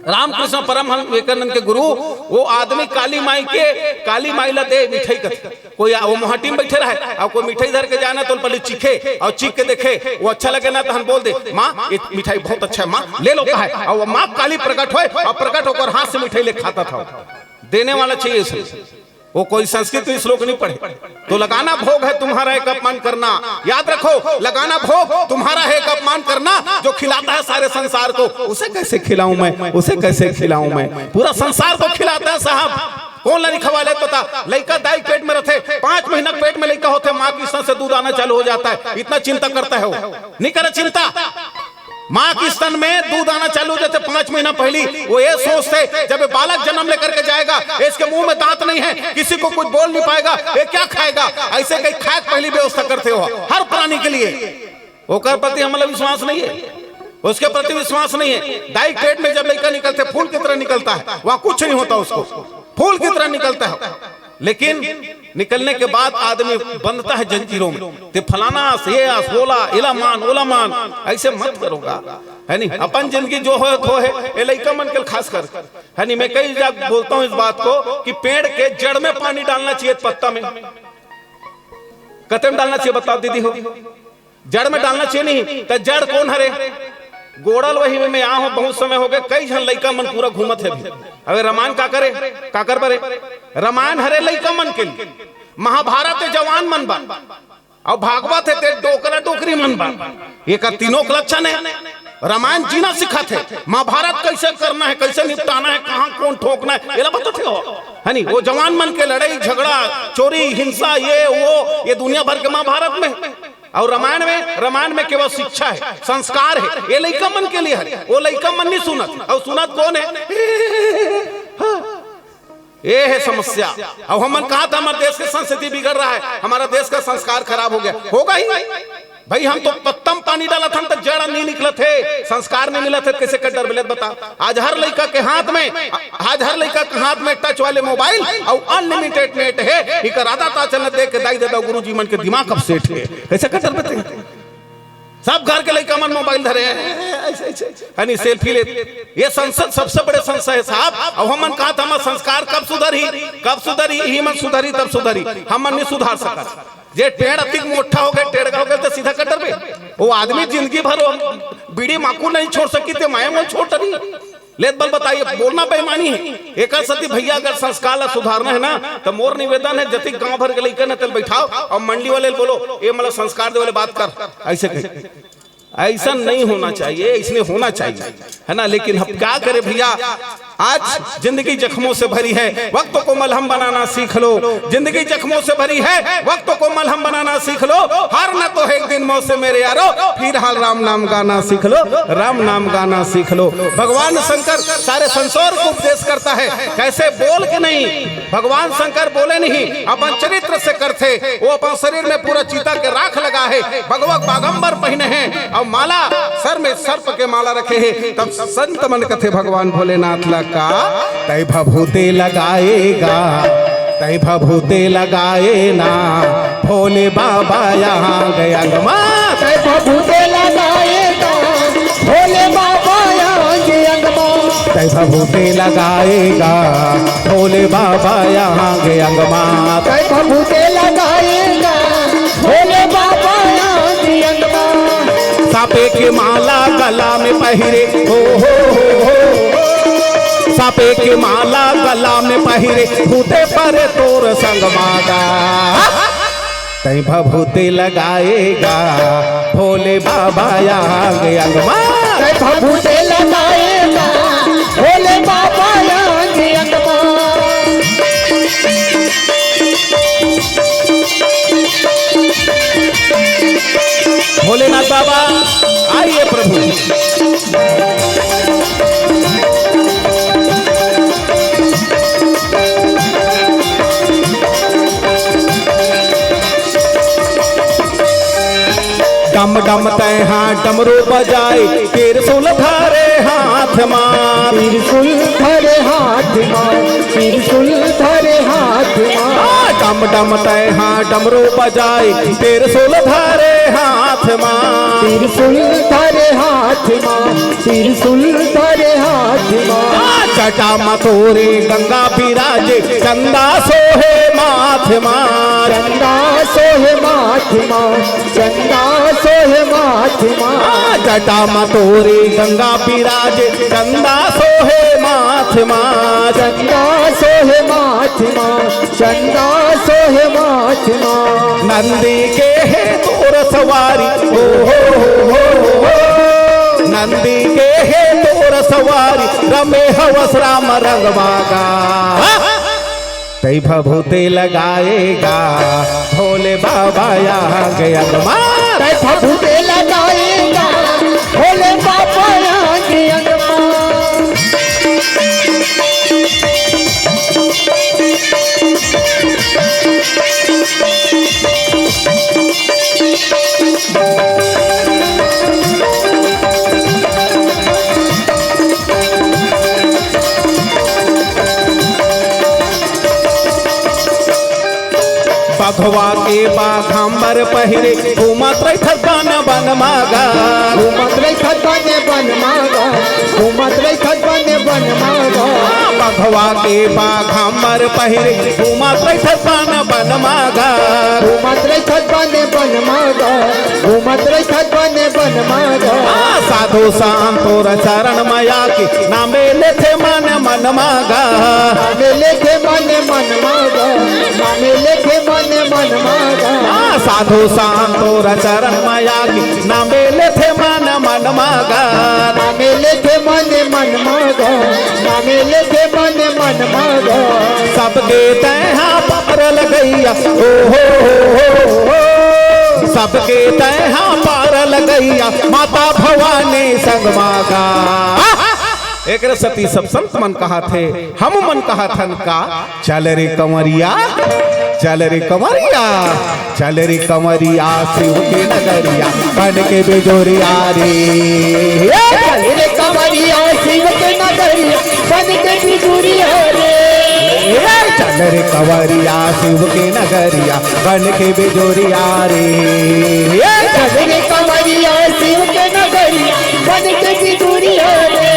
रामकृष्ण परमहंस विवेकानंद के गुरु, वो आदमी काली माई के, काली माई ला दे मिठाई कथे। कोई आ, वो मोहाटी में बैठे रहे, अउ कोई मिठाई धर के जाय ना, तो पहले चीखे अउ चीख के देखे, वो अच्छा लगे ना, तहन बोल दे, "माँ, ये मिठाई बहुत अच्छा है माँ, ले लो," कहे। अउ वो माँ काली प्रकट होय, अउ प्रकट होकर हाथ से मिठाई ले खाता था। देने वाला चाहिए उसे। वो कोई संस्कृत में श्लोक नहीं पढ़े। तो लगाना भोग है तुम्हारा एक अपमान करना। याद रखो, लगाना भोग तुम्हारा है एक अपमान करना। जो खिलाता है सारे संसार को, उसे कैसे खिलाऊं मैं, उसे कैसे खिलाऊं मैं? पूरा संसार को खिलाता है साहब। कोन ला नहीं खवा ले पता? लइका दाई पेट में रथे, पांच महीना के पेट में लइका होथे, माँ के स्तन से दूध आना चालू हो जाता है। इतना चिंता करता है वो, नहीं करे चिंता। माँ के स्तन में दूध आना चालू हो जाथे पांच महीना पहली, वो ये सोचथे, जब ये बालक जन्म लेकर के जाएगा, इसके मुंह में दांत नहीं है, किसी को कुछ बोल नहीं पाएगा, ये क्या खाएगा? अइसे कहीं खाय के पहली व्यवस्था करथे हो हर प्राणी के लिए। ओकर प्रति हमला विश्वास नहीं है, उसके प्रति विश्वास नहीं है। दाई पेट में जब लइका निकलथे, फूल की तरह निकलता है, वहां कुछ नहीं होता उसको, फूल की तरह निकलता है। लेकिन निकलने के बाद आदमी बंधता है जंजीरों में। ते फलाना अस, ये अस, ओला, एला मान, ओला मान, अइसे मत करो गा, है नहीं? अपन जिंदगी जो होय, होय, ये लइका मन के खास कर, है नहीं? मैं कई जगह बोलता हूँ इस बात को कि पेड़ के जड़ में पानी डालना चाहिए, पत्ता में। कते में डालना चाहिए, बताओ दीदी हो? जड़ में डालना चाहिए नहीं, तो जड़ कोन हरे? गोड़ल वही में मैं आ हूं, बहुत समय हो गए, कई झन लइका मन पूरा घूमत हे अभी। अबे रामायण का करे, का कर बरे? रामायण हरे लइका मन के लिए, महाभारत हे जवान मन बर, अउ भागवत हे ते डोकरा डोकरी मन बर। एकर तीनों के लक्षण हे। रामायण जीना सिखाथे, महाभारत कैसे करना हे, कैसे निपटाना हे, कहां कौन ठोकना हे, एला बताथे हो, है नी? वो जवान मन के लड़ाई झगड़ा, चोरी हिंसा, ये वो, ये दुनिया भर के महाभारत में। अउ रामायण में, रामायण में केवल शिक्षा हे, संस्कार हे, ये लइका मन के लिए हे। वो लइका मन नहीं सुनत, अउ सुनत कौन हे? ये हे समस्या। अउ हमन कहा था हमारे देश की संस्कृति बिगड़ रहा है, हमारा देश का संस्कार खराब हो गया, होगा ही। भाई, हम तो पत्ता म पानी डालत हन त जड़ नहीं निकलत हे, संस्कार नहीं मिलत हे, कैसे कर डरबे? ले बता। आज हर लइका के हाथ में, आज हर लइका के हाथ में टच वाले मोबाइल अउ अनलिमिटेड नेट हे। इकर आदत आचरण देख के दाई ददा गुरुजी मन के दिमाग अब सेट हे, कैसे कर डरबे? सब घर के लइका मन मोबाइल धरे हे, ऐसे, ऐसे, ऐसे, है नी, सेल्फी ले। ये संसद सबसे बड़े संशय हे साहब। अउ हमन कहा था, हमर संस्कार कब सुधरही, कब सुधरही, ही मन सुधरही तब सुधरही, हमन नहीं सुधार सकत। जे टेढ़ अतिक मोटा हो गए, टेढ़गा हो गए, तो सीधा कर डरबे। वो आदमी जिंदगी भर वो बीड़ी माकू नहीं छोड़ सकी, ते मैं वो छोड़ डरी। लेत बल बताइए, बोलना बेईमानी हे। एकर सेती भैया, अगर संस्कार ला सुधारना हे ना, तो मोर निवेदन हे, जतिक गांव भर के लइका न तेल बैठाओ अउ मंडी वाले ल बोलो, ये मतलब संस्कार दे वाले बात कर, ऐसे कही। ऐसा नहीं होना चाहिए, इसने होना चाहिए, है ना? लेकिन हम क्या करें भैया, आज जिंदगी जख्मों से भरी है, वक्त को मलहम बनाना सीख लो। जिंदगी जख्मों से भरी है, वक्त को मलहम बनाना सीख लो। हारना तो है एक दिन मौत से मेरे यारो, फिलहाल राम नाम गाना सीख लो, राम नाम गाना सीख लो। भगवान शंकर सारे संसार को उपदेश करता है, कैसे बोल के नहीं, भगवान शंकर बोले नहीं, अपन चरित्र से करथे। वो अपन शरीर में पूरा चिता के राख लगा हे, भगवत बागंबर पहिने हे अउ माला सर में सर्प के माला रखे हे। तब संत मन कथे भगवान भोलेनाथ ला का, तै भभूते लगाएगा, तै भभूते लगाए ना, भोले बाबा यहाँ गए अंगमा। तै भभूते लगाएगा, भोले बाबा यहाँ गए अंगमा। तै भभूते लगाएगा, भोले बाबा यहाँ गए अंगमा। तै भभूते लगाएगा, भोले बाबा यहाँ गए अंगमा। सापे के माला गला में पहिरे, हो, हो, हो, हो। सापे के माला गला में पहिरे, भूते पर तोर संग मागा। तै भभूते लगाएगा, भोले बाबा आंग अंग मा। तै भभूते लगाएगा, भोले बाबा आंग अंग मा। भोलेनाथ बाबा, आइए प्रभु। डम डम तैहा डमरू बजाए, त्रिशूल धरे हाथ मा। त्रिशूल धरे हाथ मा, त्रिशूल धरे हाथ मा। आ, डम डम तैहा डमरू बजाए, त्रिशूल धरे हाथ मा। त्रिशूल धरे हाथ मा, त्रिशूल धरे हाथ मा। आ, जटा मा तोरे गंगा बिराजे, चंदा सोहे माथ मा। चंदा सोहे माथ मा, चंदा सोहे माथ मा। आ, जटा मा तोरे गंगा बिराजे, चंदा सोहे माथ मा। चंदा सोहे माथ मा, चंदा सोहे माथ मा। नंदी के हे तोर सवारी, ओ हो हो हो हो। नंदी के हे तोर सवारी, रमे हवस राम रंग मागा। तै भभूते लगाएगा, भोले बाबा आंग अंग मा। तै भभूते लगाएगा, भोले बाबा आंग अंग मा। बघवा के बाघंबर पहिरे, घूमत रहिथस बन बन मागा। घूमत रहिथस बन बन मागा, घूमत रहिथस बन बन मागा। बघवा के बाघ हमर पहिरे, घूमत रहिथस बन बन मागा। घूमत रहिथस बन बन मागा, घूमत रहिथस बन बन मागा। आ, साधु संत तोर चरण म आके, नामे लेथे मन मन मागा। नामे लेथे मन मन मागा, नामे लेथे मन मन मागा। आ, साधु संत तोर चरण म आके, नामे लेथे मन मन मागा। नामे लेथे मन मन मागा, नामे लेथे मन मन मागा। सबके तैं हा पार लगइया, ओ हो हो हो हो। सबके तैं हा पार लगइया, माता भवानी संग मागा। एकरे सेती सब संत मन कहत हे, हम मन कहत हन का, चल रे कंवरिया, चल रे कंवरिया, चल रे कंवरिया शिव के नगरिया, बन के बिजुरिया रे। ए, चल रे कंवरिया शिव के नगरिया, बन के बिजुरिया रे। ए, चल रे कंवरिया शिव के नगरिया, बन के बिजुरिया रे। ए, चल रे कंवरिया शिव के नगरिया, बन के बिजुरिया रे।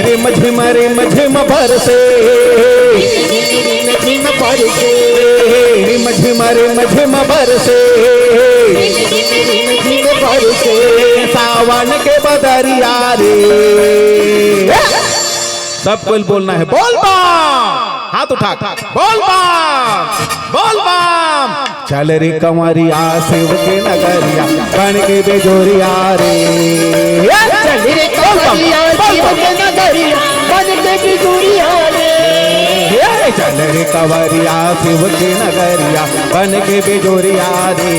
रिम झिम रिम झिम बरसे। रिम झिम बरसे। रिम झिम रिम झिम बरसे। रिम झिम रिम झिम बरसे। सावन के बदरिया रे। सब कोई बोलना है, बोल बम। हाथ उठा, बोल बम, बोल बम। चल रे कंवरिया शिव के नगरिया, बन के बिजुरिया रे। ए, चल रे कंवरिया शिव के नगरिया, बन के बिजुरिया रे। ए, चल रे कंवरिया शिव के नगरिया, बन के बिजुरिया रे।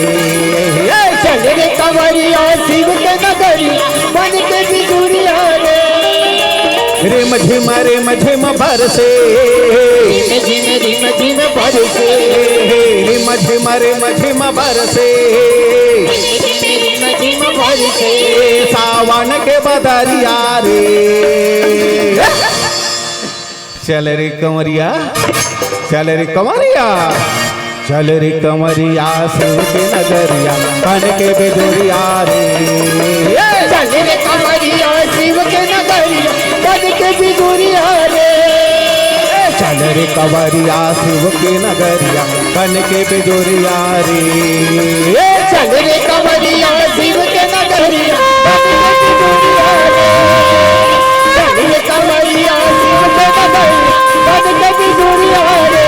ए, चल रे कंवरिया शिव के नगरिया, बन के बिजुरिया रे। रिम झिम रिम झिम बरसे। रिम झिम रिम झिम बरसे। रिम झिम रिम झिम बरसे। रिम झिम बरसे। सावन के बदरिया रे। चल रे कंवरिया, चल रे कंवरिया, चल रे कंवरिया शिव के नगरिया, बन के बिजुरिया रे। ए, चल रे कंवरिया शिव के नगरिया, बन के बिजुरिया रे। ए, चल रे कंवरिया शिव के नगरिया, बन के बिजुरिया रे। ए, चल रे कंवरिया शिव के नगरिया, बन के बिजुरिया रे। चल रे कंवरिया शिव के नगरिया, बन के बिजुरिया रे।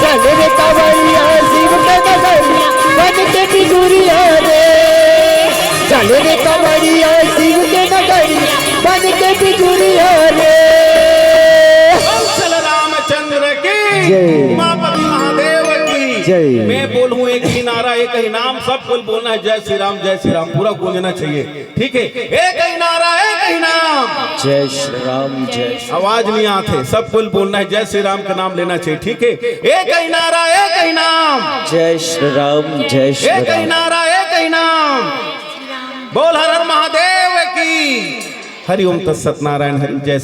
चल रे कंवरिया शिव के नगरिया, बन के बिजुरिया रे। चल रे कंवरिया शिव के नगरिया, बन के बिजुरिया रे। चल रामचंद्र की, जय। उमापति महादेव की जय। मैं बोलूं एक ही नारा, एक ही नाम, सब कोई बोलना है, जय श्री राम, जय श्री राम, पूरा गूंजना चाहिए। ठीक है, एक ही नारा, एक ही नाम। जय श्री राम, जय श्री आवाज नहीं आते, सब कोई बोलना है, जय श्री राम का नाम लेना चाहिए। ठीक है, एक ही नारा, एक ही नाम। जय श्री राम, जय श्री एक ही राम। नारा, एक ही नाम। बोल हर हर महादेव की। हरि ओम तत् सतनारायण हरि। जय,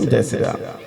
जय श्री राम।